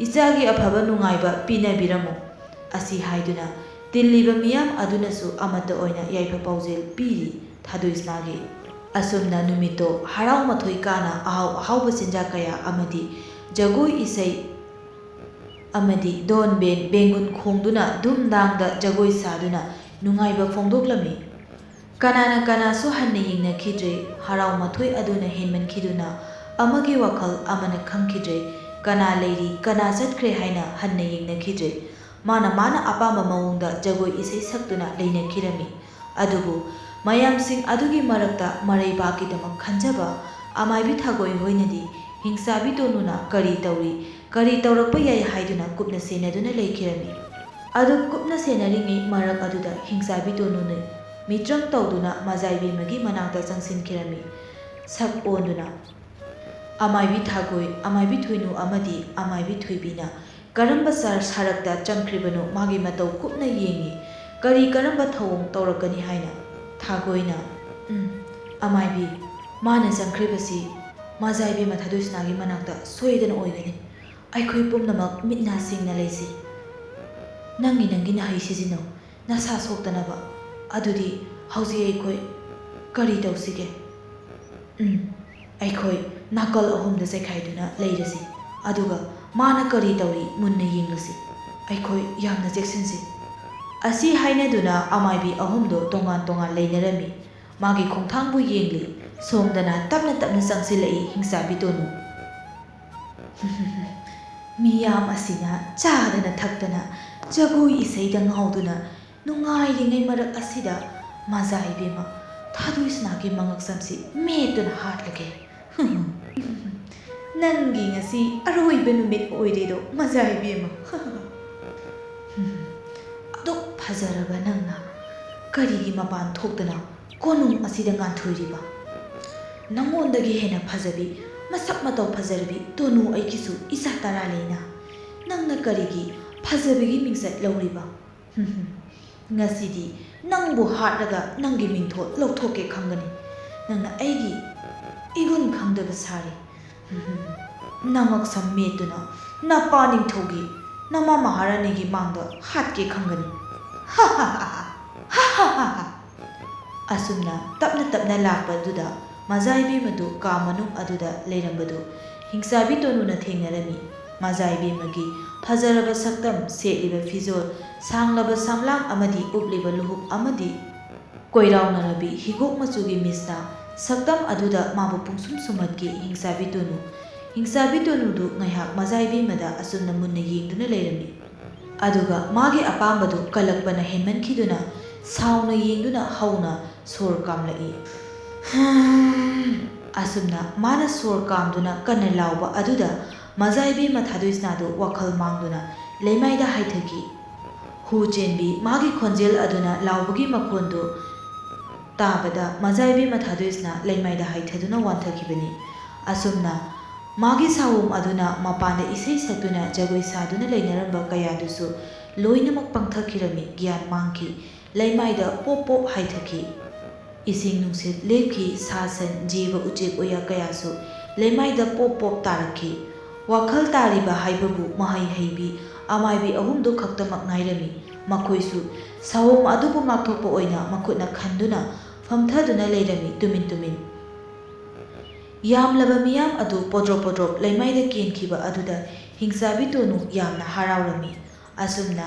ꯏꯆꯥꯒꯤ ꯑꯐꯕ ꯅꯨꯡꯉꯥꯏꯕ ꯄꯤꯅꯕꯤꯔꯝꯃꯨ" ꯑꯁꯤ ꯍꯥꯏꯗꯨꯅ ꯇꯤꯜꯂꯤꯕ ꯃꯤꯌꯥꯝ ꯑꯗꯨꯅꯁꯨ ꯑꯃꯠꯇ ꯑꯣꯏꯅ ꯌꯥꯏꯐ ꯄꯥꯎꯖꯦꯜ ꯄꯤꯔꯤ ꯊꯥꯗꯣꯏꯁꯅꯥꯒꯤ꯫ ꯑꯁꯨꯝꯅ ꯅꯨꯃꯤꯠꯇꯣ ꯍꯔꯥꯎ ꯃꯊꯣꯏ ꯀꯥꯅ ꯑꯍꯥꯎ ꯑꯍꯥꯎꯕ ꯆꯤꯟꯖꯥꯛ ꯀꯌꯥ ꯑꯃꯗꯤ ꯖꯒꯣꯏ ꯏꯁꯩ ꯑꯃꯗꯤ ꯗꯣꯟ ꯕꯦꯟ ꯕꯦꯡꯒꯨꯟ ꯈꯣꯡꯗꯨꯅ ꯙꯨꯝ ꯗꯥꯡꯗ ꯖꯒꯣꯏ ꯁꯥꯗꯨꯅ ꯅꯨꯡꯉꯥꯏꯕ ꯐꯣꯡꯗꯣꯛꯂꯝꯃꯤ꯫ ꯀꯅꯥꯅ ꯀꯅꯥꯁꯨ ꯍꯟꯅ ꯌꯦꯡꯅꯈꯤꯗ꯭ꯔꯦ꯫ ꯍꯔꯥꯎ ꯃꯊꯣꯏ ꯑꯗꯨꯅ ꯍꯦꯟꯃꯟꯈꯤꯗꯨꯅ ꯑꯃꯒꯤ ꯋꯥꯈꯜ ꯑꯃꯅ ꯈꯪꯈꯤꯗ꯭ꯔꯦ꯫ ꯀꯅꯥ ꯂꯩꯔꯤ, ꯀꯅꯥ ꯆꯠꯈ꯭ꯔꯦ ꯍꯥꯏꯅ ꯍꯟꯅ ꯌꯦꯡꯅꯈꯤꯗ꯭ꯔꯦ꯫ ꯃꯥꯅ ꯃꯥꯅ ꯑꯄꯥꯝꯕ ꯃꯑꯣꯡꯗ ꯖꯒꯣꯏ ꯏꯁꯩ ꯁꯛꯇꯨꯅ ꯂꯩꯅꯈꯤꯔꯝꯃꯤ꯫ ꯑꯗꯨꯕꯨ ꯃꯌꯥꯝꯁꯤꯡ ꯑꯗꯨꯒꯤ ꯃꯔꯛꯇ ꯃꯔꯩꯕꯥꯛꯀꯤꯗꯃꯛ ꯈꯟꯖꯕ ꯑꯃꯥꯏꯕꯤ ꯊꯥꯒꯣꯏ ꯍꯣꯏꯅꯗꯤ ꯍꯤꯡꯆꯥꯕꯤ ꯇꯣꯅꯨꯅ ꯀꯔꯤ ꯇꯧꯔꯤ, ꯀꯔꯤ ꯇꯧꯔꯛꯄ ꯌꯥꯏ ꯍꯥꯏꯗꯨꯅ ꯀꯨꯞꯅ ꯁꯦꯟꯅꯗꯨꯅ ꯂꯩꯈꯤꯔꯝꯃꯤ꯫ ꯑꯗꯨ ꯀꯨꯞꯅ ꯁꯦꯟꯅꯔꯤꯉꯩ ꯃꯔꯛ ꯑꯗꯨꯗ ꯍꯤꯡꯆꯥꯕꯤ ꯇꯣꯅꯨꯅ ꯃꯤꯇ꯭ꯔꯪ ꯇꯧꯗꯨꯅ ꯃꯖꯥꯏꯕꯦꯝꯃꯒꯤ ꯃꯅꯥꯛꯇ ꯆꯪꯁꯤꯟꯈꯤꯔꯝꯃꯤ꯫ ꯁꯛ ꯑꯣꯟꯗꯨꯅ, "ꯑꯃꯥꯏꯕꯤ ꯊꯥꯒꯣꯏ, ꯑꯃꯥꯏꯕꯤ ꯊꯣꯏꯅꯨ ꯑꯃꯗꯤ ꯑꯃꯥꯏꯕꯤ ꯊꯣꯏꯕꯤꯅ ꯀꯔꯝꯕ ꯁ-, ꯁꯔꯛꯇ ꯆꯪꯈ꯭ꯔꯤꯕꯅꯣ ꯃꯥꯒꯤ ꯃꯇꯧ ꯀꯨꯞꯅ ꯌꯦꯡꯉꯤ꯫ ꯀꯔꯤ ꯀꯔꯝꯕ ꯊꯧꯑꯣꯡ ꯇꯧꯔꯛꯀꯅꯤ ꯍꯥꯏꯅ?" ꯊꯥꯒꯣꯏꯅ, "ꯎꯝ, ꯑꯃꯥꯏꯕꯤ, ꯃꯥꯅ ꯆꯪꯈ꯭ꯔꯤꯕꯁꯤ ꯃꯖꯥꯏꯕꯦꯝꯃ ꯊꯥꯗꯣꯏꯁꯅꯥꯒꯤ ꯃꯅꯥꯛꯇ ꯁꯣꯏꯗꯅ ꯑꯣꯏꯒꯅꯤ꯫ ꯑꯩꯈꯣꯏ ꯄꯨꯝꯅꯃꯛ ꯃꯤꯠ ꯅꯥ ꯁꯤꯡꯅ ꯂꯩꯁꯤ꯫ ꯅꯪꯒꯤ, ꯅꯪꯒꯤ ꯅꯍꯩ ꯁꯤꯖꯤꯟꯅꯧ, ꯅꯁꯥ ꯁꯣꯛꯇꯅꯕ꯫ ꯑꯗꯨꯗꯤ ꯍꯧꯖꯤꯛ ꯑꯩꯈꯣꯏ ꯀꯔꯤ ꯇꯧꯁꯤꯒꯦ?" "ꯎꯝ, ꯑꯩꯈꯣꯏ ꯅꯥꯀꯜ ꯑꯍꯨꯝꯗ ꯆꯩꯈꯥꯏꯗꯨꯅ ꯂꯩꯔꯁꯤ, ꯑꯗꯨꯒ ꯃꯥꯅ ꯀꯔꯤ ꯇꯧꯔꯤ ꯃꯨꯟꯅ ꯌꯦꯡꯂꯁꯤ꯫ ꯑꯩꯈꯣꯏ ꯌꯥꯝꯅ ꯆꯦꯛꯁꯤꯟꯁꯤ꯫" ꯑꯁꯤ ꯍꯥꯏꯅꯗꯨꯅ ꯑꯃꯥꯏꯕꯤ ꯑꯍꯨꯝꯗꯣ ꯇꯣꯉꯥꯟ ꯇꯣꯉꯥꯟ ꯂꯩꯅꯔꯝꯃꯤ꯫ ꯃꯥꯒꯤ ꯈꯣꯡꯊꯥꯡꯕꯨ ꯌꯦꯡꯂꯤ꯫ ꯁꯣꯝꯗꯅ ꯇꯞꯅ ꯇꯞꯅ ꯆꯪꯁꯤꯜꯂꯛꯏ ꯍꯤꯡꯆꯥꯕꯤ ꯇꯣꯅꯨ꯫ ꯃꯤꯌꯥꯝ ꯑꯁꯤꯅ ꯆꯥꯗꯅ ꯊꯛꯇꯅ, ꯖꯒꯣꯏ ꯏꯁꯩꯗ ꯉꯥꯎꯗꯨꯅ ꯅꯨꯡꯉꯥꯏꯔꯤꯉꯩ ꯃꯔꯛ ꯑꯁꯤꯗ ꯃꯖꯥ ꯏꯕꯦꯝꯃ ꯊꯥꯗꯣꯏꯁꯅꯥꯒꯤ ꯃꯉꯛꯁꯝꯁꯤ ꯃꯦꯠꯇꯨꯅ ꯍꯥꯠꯂꯒꯦ꯫ ꯅꯪꯒꯤ ꯉꯁꯤ ꯑꯔꯣꯏꯕ ꯅꯨꯃꯤꯠ ꯑꯣꯏꯔꯦꯗꯣ, ꯃꯖꯥ ꯏꯕꯦꯝꯃ꯫ ꯑꯗꯨꯛ ꯐꯖꯔꯕ ꯅꯪꯅ ꯀꯔꯤꯒꯤ ꯃꯄꯥꯟ ꯊꯣꯛꯇꯅ ꯀꯣꯅꯨꯡ ꯑꯁꯤꯗ ꯉꯥꯟꯊꯣꯏꯔꯤꯕ? ꯅꯪꯉꯣꯟꯗꯒꯤ ꯍꯦꯟꯅ ꯐꯖꯕꯤ, ꯃꯁꯛ ꯃꯇꯧ ꯐꯖꯔꯕꯤ ꯇꯣꯅꯨ ꯑꯩꯒꯤꯁꯨ ꯏꯆꯥ ꯇꯔꯥ ꯂꯩꯅ꯫ ꯅꯪꯅ ꯀꯔꯤꯒꯤ ꯐꯖꯕꯤꯒꯤ ꯃꯤꯡꯆꯠ ꯂꯧꯔꯤꯕ? ꯉꯁꯤꯗꯤ ꯅꯪꯕꯨ ꯍꯥꯠꯂꯒ ꯅꯪꯒꯤ ꯃꯤꯡꯊꯣꯜ ꯂꯧꯊꯣꯛꯀꯦ ꯈꯪꯒꯅꯤ꯫ ꯅꯪꯅ ꯑꯩꯒꯤ ꯏꯒꯨꯟ ꯈꯪꯗꯕ ꯁꯥꯔꯤ꯫ ꯅꯉꯛꯁꯝ ꯃꯦꯠꯇꯨꯅ ꯅꯄꯥ ꯅꯤꯡꯊꯧꯒꯤ, ꯅꯃꯥ ꯃꯍꯥꯔꯥꯅꯤꯒꯤ ꯃꯥꯡꯗ ꯍꯥꯠꯀꯦ ꯈꯪꯒꯅꯤ꯫ ꯑꯁꯨꯝꯅ ꯇꯞꯅ ꯇꯞꯅ ꯂꯥꯛꯄꯗꯨꯗ ꯃꯖꯥ ꯏꯕꯦꯝꯃꯗꯨ ꯀꯥ ꯃꯅꯨꯡ ꯑꯗꯨꯗ ꯂꯩꯔꯝꯕꯗꯨ ꯍꯤꯡꯆꯥꯕꯤ ꯇꯣꯅꯨꯅ ꯊꯦꯡꯅꯔꯝꯃꯤ꯫ ꯃꯖꯥ ꯏꯕꯦꯝꯃꯒꯤ ꯐꯖꯔꯕ ꯁꯛꯇꯝ, ꯁꯦꯠꯂꯤꯕ ꯐꯤꯖꯣꯜ, ꯁꯥꯡꯂꯕ ꯁꯝꯂꯥꯡ ꯑꯃꯗꯤ ꯎꯞꯂꯤꯕ ꯂꯨꯍꯨꯞ ꯑꯃꯗꯤ ꯀꯣꯏꯔꯥꯎꯅꯔꯕꯤ ꯍꯤꯒꯣꯛ ꯃꯆꯨꯒꯤ ꯃꯤꯁꯅꯥ ꯁꯛꯇꯝ ꯑꯗꯨꯗ ꯃꯥꯕꯨ ꯄꯨꯡꯁꯨꯝ ꯁꯨꯝꯍꯠꯈꯤ ꯍꯤꯡꯆꯥꯕꯤ ꯇꯣꯅꯨ꯫ ꯍꯤꯡꯆꯥꯕꯤ ꯇꯣꯅꯨꯗꯨ ꯉꯥꯏꯍꯥꯛ ꯃꯖꯥ ꯏꯕꯦꯝꯃꯗ ꯑꯁꯨꯝꯅ ꯃꯨꯟꯅ ꯌꯦꯡꯗꯨꯅ ꯂꯩꯔꯝꯃꯤ꯫ ꯑꯗꯨꯒ ꯃꯥꯒꯤ ꯑꯄꯥꯝꯕꯗꯨ ꯀꯜꯂꯛꯄꯅ ꯍꯦꯟꯃꯟꯈꯤꯗꯨꯅ ꯁꯥꯎꯅ ꯌꯦꯡꯗꯨꯅ ꯍꯧꯅ ꯁꯣꯔ ꯀꯥꯝꯂꯛꯏ꯫ ꯑꯁꯨꯝꯅ ꯃꯥꯅ ꯁꯣꯔ ꯀꯥꯝꯗꯨꯅ ꯀꯟꯅ ꯂꯥꯎꯕ ꯑꯗꯨꯗ ꯃꯖꯥ ꯏꯕꯦꯝꯃ ꯊꯥꯗꯣꯏꯁꯅꯥꯗꯨ ꯋꯥꯈꯜ ꯃꯥꯡꯗꯨꯅ ꯂꯩꯃꯥꯏꯗ ꯍꯥꯏꯊꯈꯤ꯫ ꯍꯨ ꯆꯦꯟꯕꯤ ꯃꯥꯒꯤ ꯈꯣꯟꯖꯦꯜ ꯑꯗꯨꯅ ꯂꯥꯎꯕꯒꯤ ꯃꯈꯣꯟꯗꯨ ꯇꯥꯕꯗ ꯃꯖꯥ ꯏꯕꯦꯝꯃ ꯊꯥꯗꯣꯏꯁꯅꯥ ꯂꯩꯃꯥꯏꯗ ꯍꯥꯏꯊꯗꯨꯅ ꯋꯥꯟꯊꯈꯤꯕꯅꯤ꯫ ꯑꯁꯨꯝꯅ ꯃꯥꯒꯤ ꯁꯥꯑꯣꯝ ꯑꯗꯨꯅ ꯃꯄꯥꯟꯗ ꯏꯁꯩ ꯁꯛꯇꯨꯅ ꯖꯒꯣꯏ ꯁꯥꯗꯨꯅ ꯂꯩꯅꯔꯝꯕ ꯀꯌꯥꯗꯨꯁꯨ ꯂꯣꯏꯅꯃꯛ ꯄꯪꯊꯈꯤꯔꯝꯃꯤ, ꯒ꯭ꯌꯥꯟ ꯃꯥꯡꯈꯤ, ꯂꯩꯃꯥꯏꯗ ꯄꯣꯞ ꯄꯣꯞ ꯍꯥꯏꯊꯈꯤ꯫ ꯏꯁꯤꯡ ꯅꯨꯡꯁꯤꯠ ꯂꯦꯞꯈꯤ, ꯁꯥ ꯁꯟ, ꯖꯤꯕ ꯎꯆꯦꯛ ꯋꯥꯌꯥ ꯀꯌꯥꯁꯨ ꯂꯩꯃꯥꯏꯗ ꯄꯣꯞ ꯄꯣꯞ ꯇꯥꯔꯛꯈꯤ꯫ ꯋꯥꯈꯜ ꯇꯥꯔꯤꯕ ꯍꯥꯏꯕꯕꯨ ꯃꯍꯩ ꯍꯩꯕꯤ ꯑꯃꯥꯏꯕꯤ ꯑꯍꯨꯝꯗꯨ ꯈꯛꯇꯃꯛ ꯉꯥꯏꯔꯝꯃꯤ꯫ ꯃꯈꯣꯏꯁꯨ ꯁꯥꯑꯣꯝ ꯑꯗꯨꯕꯨ ꯉꯥꯛꯊꯣꯛꯄ ꯑꯣꯏꯅ ꯃꯈꯨꯠꯅ ꯈꯟꯗꯨꯅ ꯐꯝꯊꯗꯨꯅ ꯂꯩꯔꯝꯃꯤ ꯇꯨꯃꯤꯟ ꯇꯨꯃꯤꯟ꯫ ꯌꯥꯝꯂꯕ ꯃꯤꯌꯥꯝ ꯑꯗꯨ ꯄꯣꯗ꯭ꯔꯣꯞ ꯄꯣꯗ꯭ꯔꯣꯞ ꯂꯩꯃꯥꯏꯗ ꯀꯦꯟꯈꯤꯕ ꯑꯗꯨꯗ ꯍꯤꯡꯆꯥꯕꯤ ꯇꯣꯅꯨ ꯌꯥꯝꯅ ꯍꯔꯥꯎꯔꯝꯃꯤ꯫ ꯑꯁꯨꯝꯅ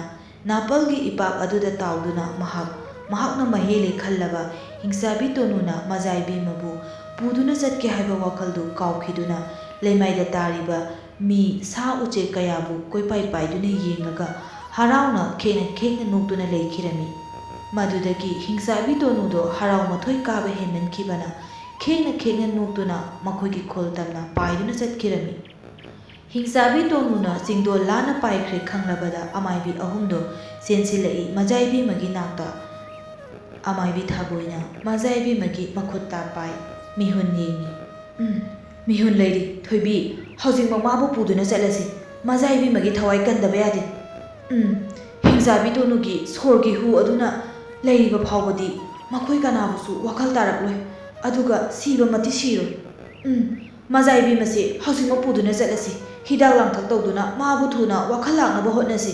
ꯅꯥꯄꯜꯒꯤ ꯏꯄꯥꯛ ꯑꯗꯨꯗ ꯇꯥꯎꯗꯨꯅ ꯃꯍꯥꯛ, ꯃꯍꯥꯛꯅ ꯃꯍꯦꯜꯂꯦ ꯈꯜꯂꯕ ꯍꯤꯡꯆꯥꯕꯤ ꯇꯣꯅꯨꯅ ꯃꯖꯥ ꯏꯕꯦꯝꯃꯕꯨ ꯄꯨꯗꯨꯅ ꯆꯠꯀꯦ ꯍꯥꯏꯕ ꯋꯥꯈꯜꯗꯨ ꯀꯥꯎꯈꯤꯗꯨꯅ ꯂꯩꯃꯥꯏꯗ ꯇꯥꯔꯤꯕ ꯃꯤ, ꯁꯥ ꯎꯆꯦꯛ ꯀꯌꯥꯕꯨ ꯀꯣꯏꯄꯥꯏ ꯄꯥꯏꯗꯨꯅ ꯌꯦꯡꯂꯒ ꯍꯔꯥꯎꯅ ꯈꯦꯛꯅ ꯈꯦꯛꯅ ꯅꯣꯛꯇꯨꯅ ꯂꯩꯈꯤꯔꯝꯃꯤ꯫ ꯃꯗꯨꯗꯒꯤ ꯍꯤꯡꯆꯥꯕꯤ ꯇꯣꯅꯨꯗꯣ ꯍꯔꯥꯎ ꯃꯊꯣꯏ ꯀꯥꯕ ꯍꯦꯟꯃꯟꯈꯤꯕꯅ ꯈꯦꯡꯅ ꯈꯦꯡꯅ ꯅꯣꯛꯇꯨꯅ ꯃꯈꯣꯏꯒꯤ ꯈꯨꯜ ꯇꯝꯅ ꯄꯥꯏꯗꯨꯅ ꯆꯠꯈꯤꯔꯝꯃꯤ꯫ ꯍꯤꯡꯆꯥꯕꯤ ꯇꯣꯅꯨꯅ ꯆꯤꯡꯗꯣꯜ ꯂꯥꯟꯅ ꯄꯥꯏꯈ꯭ꯔꯦ ꯈꯪꯂꯕꯗ ꯑꯃꯥꯏꯕꯤ ꯑꯍꯨꯝꯗꯣ ꯆꯦꯟꯁꯤꯜꯂꯛꯏ꯫ ꯃꯖꯥꯏꯕꯦꯝꯃꯒꯤ ꯅꯥꯛꯇ ꯑꯃꯥꯏꯕꯤ ꯊꯥꯕꯣꯏꯅ ꯃꯖꯥꯏꯕꯦꯝꯃꯒꯤ ꯃꯈꯨꯠꯇ ꯄꯥꯏ꯫ ꯃꯤꯍꯨꯟ ꯌꯦꯡꯉꯤ꯫ "ꯎꯝ, ꯃꯤꯍꯨꯟ ꯂꯩꯔꯤ꯫ ꯊꯣꯏꯕꯤ, ꯍꯧꯖꯤꯛꯃꯛ ꯃꯥꯕꯨ ꯄꯨꯗꯨꯅ ꯆꯠꯂꯁꯤ꯫ ꯃꯖꯥꯏꯕꯦꯝꯃꯒꯤ ꯊꯋꯥꯏ ꯀꯟꯗꯕ ꯌꯥꯗꯦ꯫ ꯎꯝ, ꯍꯤꯡꯆꯥꯕꯤ ꯇꯣꯅꯨꯒꯤ ꯁꯣꯔꯒꯤ ꯍꯨ ꯑꯗꯨꯅ ꯂꯩꯔꯤꯕ ꯐꯥꯎꯕꯗꯤ ꯃꯈꯣꯏ ꯀꯅꯥꯕꯨꯁꯨ ꯋꯥꯈꯜ ꯇꯥꯔꯛꯂꯣꯏ꯫ ꯑꯗꯨꯒ ꯁꯤꯕꯃꯛꯇꯤ ꯁꯤꯔꯣꯏ꯫ ꯎꯝ, ꯃꯖꯥꯏꯕꯦꯝꯃꯁꯦ ꯍꯧꯖꯤꯛꯃꯛ ꯄꯨꯗꯨꯅ ꯆꯠꯂꯁꯤ꯫ ꯍꯤꯗꯥꯛ ꯂꯥꯡꯊꯛ ꯇꯧꯗꯨꯅ ꯃꯥꯕꯨ ꯊꯨꯅ ꯋꯥꯈꯜ ꯂꯥꯛꯅꯕ ꯍꯣꯠꯅꯁꯤ꯫"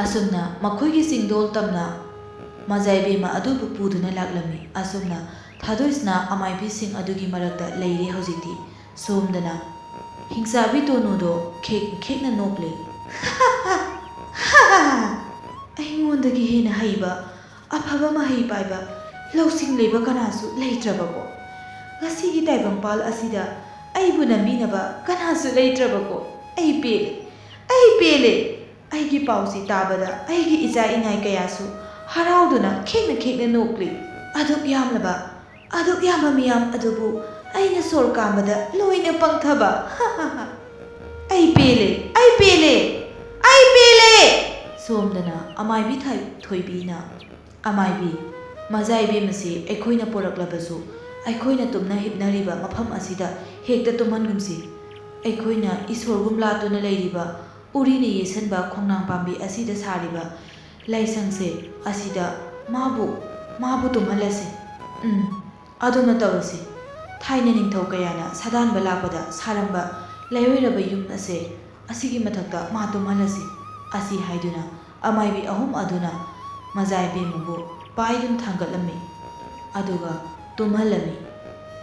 ꯑꯁꯨꯝꯅ ꯃꯈꯣꯏꯒꯤ ꯆꯤꯡꯗꯣꯜ ꯇꯝꯅ ꯃꯖꯥꯏꯕꯦꯝꯃ ꯑꯗꯨꯕꯨ ꯄꯨꯗꯨꯅ ꯂꯥꯛꯂꯝꯃꯤ꯫ ꯑꯁꯨꯝꯅ ꯊꯥꯗꯣꯏꯁꯤꯅ ꯑꯃꯥꯏꯕꯤꯁꯤꯡ ꯑꯗꯨꯒꯤ ꯃꯔꯛꯇ ꯂꯩꯔꯦ ꯍꯧꯖꯤꯛꯇꯤ꯫ ꯁꯣꯝꯗꯅ ꯍꯤꯡꯆꯥꯕꯤ ꯇꯣꯅꯨꯗꯣ ꯈꯦꯛ ꯈꯦꯛꯅ ꯅꯣꯛꯂꯤ꯫ "ꯑꯩꯉꯣꯟꯗꯒꯤ ꯍꯦꯟꯅ ꯍꯩꯕ, ꯑꯐꯕ ꯃꯍꯩ ꯄꯥꯏꯕ, ꯂꯧꯁꯤꯡ ꯂꯩꯕ ꯀꯅꯥꯁꯨ ꯂꯩꯇ꯭ꯔꯕꯀꯣ? ꯉꯁꯤꯒꯤ ꯇꯥꯏꯕꯪꯄꯥꯜ ꯑꯁꯤꯗ ꯑꯩꯕꯨ ꯅꯝꯕꯤꯅꯕ ꯀꯅꯥꯁꯨ ꯂꯩꯇ꯭ꯔꯕꯀꯣ? ꯑꯩ ꯄꯦꯜꯂꯦ, ꯑꯩ ꯄꯦꯜꯂꯦ꯫ ꯑꯩꯒꯤ ꯄꯥꯎꯁꯤ ꯇꯥꯕꯗ ꯑꯩꯒꯤ ꯏꯆꯥ ꯏꯅꯥꯏ ꯀꯌꯥꯁꯨ ꯍꯔꯥꯎꯗꯨꯅ ꯈꯦꯛꯅ ꯈꯦꯛꯅ ꯅꯣꯛꯂꯤ꯫ ꯑꯗꯨꯛ ꯌꯥꯝꯂꯕ, ꯑꯗꯨꯛ ꯌꯥꯝꯕ ꯃꯤꯌꯥꯝ ꯑꯗꯨꯕꯨ ꯑꯩꯅ ꯁꯣꯔ ꯀꯥꯝꯕꯗ ꯂꯣꯏꯅ ꯄꯪꯊꯕ꯫ ꯑꯩ ꯄꯦꯜꯂꯦ, ꯑꯩ ꯄꯦꯜꯂꯦ, ꯑꯩ ꯄꯦꯜꯂꯦ!" ꯁꯣꯝꯗꯅ ꯑꯃꯥꯏꯕꯤ ꯊꯥꯏ-, ꯊꯣꯏꯕꯤꯅ, "ꯑꯃꯥꯏꯕꯤ, ꯃꯖꯥ ꯏꯕꯦꯝꯃꯁꯤ ꯑꯩꯈꯣꯏꯅ ꯄꯣꯔꯛꯂꯕꯁꯨ ꯑꯩꯈꯣꯏꯅ ꯇꯨꯝꯅ ꯍꯤꯞꯅꯔꯤꯕ ꯃꯐꯝ ꯑꯁꯤꯗ ꯍꯦꯛꯇ ꯇꯨꯝꯍꯟꯒꯨꯝꯁꯤ꯫ ꯑꯩꯈꯣꯏꯅ ꯏꯁꯣꯔꯒꯨꯝ ꯂꯥꯠꯇꯨꯅ ꯂꯩꯔꯤꯕ ꯎꯔꯤꯅ ꯌꯦꯠꯁꯟꯕ ꯈꯣꯡꯅꯥꯡ ꯄꯥꯝꯕꯤ ꯑꯁꯤꯗ ꯁꯥꯔꯤꯕ ꯂꯥꯏꯁꯪꯁꯦ ꯑꯁꯤꯗ ꯃꯥꯕꯨ, ꯃꯥꯕꯨ ꯇꯨꯝꯍꯜꯂꯁꯤ꯫ ꯎꯝ, ꯑꯗꯨꯅ ꯇꯧꯔꯁꯤ꯫ ꯊꯥꯏꯅ ꯅꯤꯡꯊꯧ ꯀꯌꯥꯅ ꯁꯥꯗꯥꯟꯕ ꯂꯥꯛꯄꯗ ꯁꯥꯔꯝꯕ ꯂꯩꯔꯣꯏꯔꯕ ꯌꯨꯝ ꯑꯁꯦ ꯑꯁꯤꯒꯤ ꯃꯊꯛꯇ ꯃꯥ ꯇꯨꯝꯍꯜꯂꯁꯤ꯫" ꯑꯁꯤ ꯍꯥꯏꯗꯨꯅ ꯑꯃꯥꯏꯕꯤ ꯑꯍꯨꯝ ꯑꯗꯨꯅ ꯃꯖꯥ ꯏꯕꯦꯝꯃꯕꯨ ꯄꯥꯏꯗꯨꯅ ꯊꯥꯡꯒꯠꯂꯝꯃꯤ꯫ ꯑꯗꯨꯒ ꯇꯨꯝꯍꯜꯂꯝꯃꯤ꯫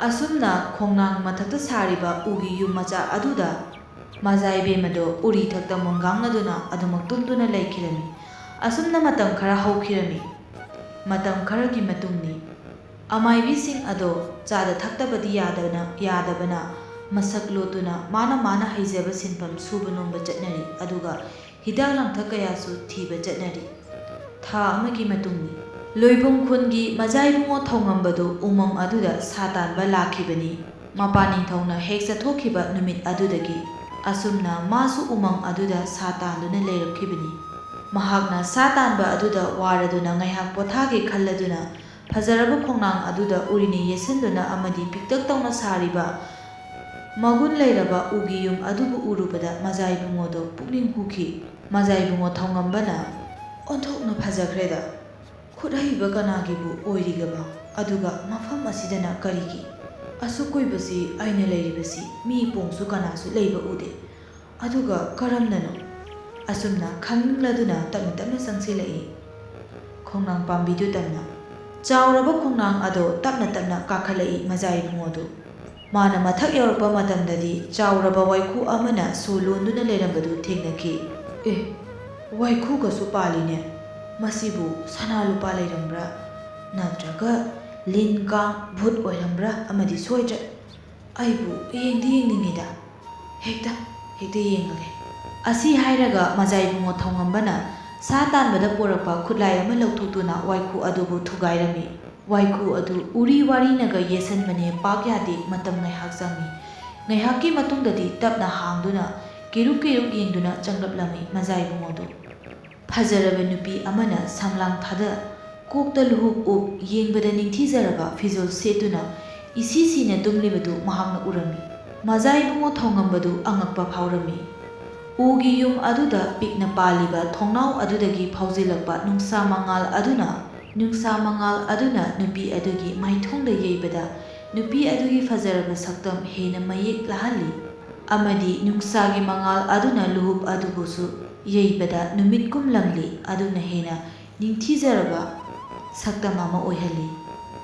ꯑꯁꯨꯝꯅ ꯈꯣꯡꯅꯥꯡ ꯃꯊꯛꯇ ꯁꯥꯔꯤꯕ ꯎꯒꯤ ꯌꯨꯝ ꯃꯆꯥ ꯑꯗꯨꯗ ꯃꯖꯥ ꯏꯕꯦꯝꯃꯗꯣ ꯎꯔꯤ ꯊꯛꯇ ꯃꯣꯟꯒꯥꯡꯅꯗꯨꯅ ꯑꯗꯨꯃꯛ ꯇꯨꯝꯗꯨꯅ ꯂꯩꯈꯤꯔꯝꯃꯤ꯫ ꯑꯁꯨꯝꯅ ꯃꯇꯝ ꯈꯔ ꯍꯧꯈꯤꯔꯝꯃꯤ꯫ ꯃꯇꯝ ꯈꯔꯒꯤ ꯃꯇꯨꯡꯅꯤ꯫ ꯑꯃꯥꯏꯕꯤꯁꯤꯡ ꯑꯗꯣ ꯆꯥꯗ ꯊꯛꯇꯕꯗꯤ ꯌꯥꯗꯅ, ꯌꯥꯗꯕꯅ ꯃꯁꯛ ꯂꯣꯠꯇꯨꯅ ꯃꯥꯅ ꯃꯥꯅ ꯍꯩꯖꯕ ꯁꯤꯟꯐꯝ ꯁꯨꯕ ꯅꯣꯝꯕ ꯆꯠꯅꯔꯤ꯫ ꯑꯗꯨꯒ ꯍꯤꯗꯥꯛ ꯂꯥꯡꯊꯛ ꯀꯌꯥꯁꯨ ꯊꯤꯕ ꯆꯠꯅꯔꯤ꯫ ꯊꯥ ꯑꯃꯒꯤ ꯃꯇꯨꯡꯅꯤ꯫ ꯂꯣꯏꯕꯨꯡ ꯈꯨꯟꯒꯤ ꯃꯖꯥ ꯏꯕꯨꯡꯉꯣ ꯊꯧꯉꯝꯕꯗꯨ ꯎꯃꯪ ꯑꯗꯨꯗ ꯁꯥ ꯇꯥꯟꯕ ꯂꯥꯛꯈꯤꯕꯅꯤ꯫ ꯃꯄꯥꯟ ꯅꯤꯡꯊꯧꯅ ꯍꯦꯛ ꯆꯠꯊꯣꯛꯈꯤꯕ ꯅꯨꯃꯤꯠ ꯑꯗꯨꯗꯒꯤ꯫ ꯑꯁꯨꯝꯅ ꯃꯥꯁꯨ ꯎꯃꯪ ꯑꯗꯨꯗ ꯁꯥ ꯇꯥꯟꯗꯨꯅ ꯂꯩꯔꯛꯈꯤꯕꯅꯤ꯫ ꯃꯍꯥꯛꯅ ꯁꯥ ꯇꯥꯟꯕ ꯑꯗꯨꯗ ꯋꯥꯔꯗꯨꯅ ꯉꯥꯏꯍꯥꯛ ꯄꯣꯊꯥꯒꯦ ꯈꯜꯂꯗꯨꯅ ꯐꯖꯔꯕ ꯈꯣꯡꯅꯥꯡ ꯑꯗꯨꯗ ꯎꯔꯤꯅꯤ ꯌꯦꯠꯁꯤꯟꯗꯨꯅ ꯑꯃꯗꯤ ꯄꯤꯛꯇꯛ ꯇꯧꯅ ꯁꯥꯔꯤꯕ ꯃꯒꯨꯟ ꯂꯩꯔꯕ ꯎꯒꯤ ꯌꯨꯝ ꯑꯗꯨꯕꯨ ꯎꯔꯨꯕꯗ ꯃꯖꯥ ꯏꯕꯨꯡꯉꯣꯗꯣ ꯄꯨꯛꯅꯤꯡ ꯍꯨꯈꯤ꯫ ꯃꯖꯥ ꯏꯕꯨꯡꯉꯣ ꯊꯧꯉꯝꯕꯅ ꯑꯣꯟꯊꯣꯛꯅ ꯐꯖꯈ꯭ꯔꯦꯗ꯫ ꯈꯨꯠ ꯍꯩꯕ ꯀꯅꯥꯒꯤꯕꯨ ꯑꯣꯏꯔꯤꯒꯕ? ꯑꯗꯨꯒ ꯃꯐꯝ ꯑꯁꯤꯗꯅ ꯀꯔꯤꯒꯤ? ꯑꯁꯨꯛ ꯀꯨꯏꯕꯁꯤ ꯑꯩꯅ ꯂꯩꯔꯤꯕꯁꯤ ꯃꯤ ꯄꯣꯡꯁꯨ ꯀꯅꯥꯁꯨ ꯂꯩꯕ ꯎꯗꯦ꯫ ꯑꯗꯨꯒ ꯀꯔꯝꯅꯅꯣ? ꯑꯁꯨꯝꯅ ꯈꯪꯅꯤꯡꯂꯗꯨꯅ ꯇꯞꯅ ꯇꯞꯅ ꯆꯪꯁꯤꯜꯂꯛꯏ꯫ ꯈꯣꯡꯅꯥꯡ ꯄꯥꯝꯕꯤꯗꯨ ꯇꯝꯅ꯫ ꯆꯥꯎꯔꯕ ꯈꯣꯡꯅꯥꯡ ꯑꯗꯣ ꯇꯞꯅ ꯇꯞꯅ ꯀꯥꯈꯠꯂꯛꯏ ꯃꯖꯥ ꯏꯕꯨꯡꯉꯣꯗꯨ꯫ ꯃꯥꯅ ꯃꯊꯛ ꯌꯧꯔꯛꯄ ꯃꯇꯝꯗꯗꯤ ꯆꯥꯎꯔꯕ ꯋꯥꯏꯈꯨ ꯑꯃꯅ ꯁꯣ ꯂꯣꯟꯗꯨꯅ ꯂꯩꯔꯝꯕꯗꯨ ꯊꯦꯡꯅꯈꯤ꯫ ꯑꯦ, ꯋꯥꯏꯈꯨꯒꯁꯨ ꯄꯥꯜꯂꯤꯅꯦ꯫ ꯃꯁꯤꯕꯨ ꯁꯅꯥ ꯂꯨꯄꯥ ꯂꯩꯔꯝꯕ꯭ꯔꯥ? ꯅꯠꯇ꯭ꯔꯒ ꯂꯤꯟ ꯀꯥꯡ ꯚꯨꯠ ꯑꯣꯏꯔꯝꯕ꯭ꯔꯥ ꯑꯃꯗꯤ ꯁꯣꯏꯗ꯭ꯔꯦ꯫ ꯑꯩꯕꯨ ꯌꯦꯡꯗꯤ ꯌꯦꯡꯅꯤꯡꯉꯤꯗ꯫ ꯍꯦꯛꯇ, ꯍꯦꯛꯇ ꯌꯦꯡꯉꯒꯦ꯫ ꯑꯁꯤ ꯍꯥꯏꯔꯒ ꯃꯖꯥ ꯏꯕꯨꯡꯉꯣ ꯊꯧꯉꯝꯕꯅ ꯁꯥ ꯇꯥꯟꯕꯗ ꯄꯨꯔꯛꯄ ꯈꯨꯠꯂꯥꯏ ꯑꯃ ꯂꯧꯊꯣꯛꯇꯨꯅ ꯋꯥꯏꯈꯨ ꯑꯗꯨꯕꯨ ꯊꯨꯒꯥꯏꯔꯝꯃꯤ꯫ ꯋꯥꯏꯈꯨ ꯑꯗꯨ ꯎꯔꯤ ꯋꯥꯔꯤꯅꯒ ꯌꯦꯠꯁꯟꯕꯅꯦ ꯄꯥꯛ ꯌꯥꯗꯦ ꯃꯇꯝ ꯉꯥꯏꯍꯥꯛ ꯆꯪꯉꯤ꯫ ꯉꯥꯏꯍꯥꯛꯀꯤ ꯃꯇꯨꯡꯗꯗꯤ ꯇꯞꯅ ꯍꯥꯡꯗꯨꯅ ꯀꯤꯔꯨꯛ ꯀꯤꯔꯨꯛ ꯌꯦꯡꯗꯨꯅ ꯆꯪꯂꯛꯂꯝꯃꯤ ꯃꯖꯥ ꯏꯕꯨꯡꯉꯣꯗꯨ꯫ ꯐꯖꯔꯕ ꯅꯨꯄꯤ ꯑꯃꯅ ꯁꯝꯂꯥꯡ ꯊꯥꯗ ꯀꯣꯛꯇ ꯂꯨꯍꯨꯞ ꯎꯞ ꯌꯦꯡꯕꯗ ꯅꯤꯡꯊꯤꯖꯔꯕ ꯐꯤꯖꯣꯜ ꯁꯦꯠꯇꯨꯅ ꯏꯁꯤ ꯁꯤꯅ ꯇꯨꯝꯂꯤꯕꯗꯨ ꯃꯍꯥꯛꯅ ꯎꯔꯝꯃꯤ꯫ ꯃꯖꯥ ꯏꯕꯨꯡꯉꯣ ꯊꯧꯉꯝꯕꯗꯨ ꯑꯉꯛꯄ ꯐꯥꯎꯔꯝꯃꯤ꯫ ꯎꯒꯤ ꯌꯨꯝ ꯑꯗꯨꯗ ꯄꯤꯛꯅ ꯄꯥꯜꯂꯤꯕ ꯊꯣꯡꯅꯥꯎ ꯑꯗꯨꯗꯒꯤ ꯐꯥꯎꯖꯤꯜꯂꯛꯄ ꯅꯨꯡꯁꯥ ꯃꯉꯥꯜ ꯑꯗꯨꯅ, ꯅꯨꯡꯁꯥ ꯃꯉꯥꯜ ꯑꯗꯨꯅ ꯅꯨꯄꯤ ꯑꯗꯨꯒꯤ ꯃꯥꯏꯊꯣꯡꯗ ꯌꯩꯕꯗ ꯅꯨꯄꯤ ꯑꯗꯨꯒꯤ ꯐꯖꯔꯕ ꯁꯛꯇꯝ ꯍꯦꯟꯅ ꯃꯌꯦꯛ ꯂꯥꯍꯜꯂꯤ꯫ ꯑꯃꯗꯤ ꯅꯨꯡꯁꯥꯒꯤ ꯃꯉꯥꯜ ꯑꯗꯨꯅ ꯂꯨꯍꯨꯞ ꯑꯗꯨꯕꯨꯁꯨ ꯌꯩꯕꯗ ꯅꯨꯃꯤꯠꯀꯨꯝ ꯂꯪꯂꯤ꯫ ꯑꯗꯨꯅ ꯍꯦꯟꯅ ꯅꯤꯡꯊꯤꯖꯔꯕ ꯁꯛꯇꯝ ꯑꯃ ꯑꯣꯏꯍꯜꯂꯤ꯫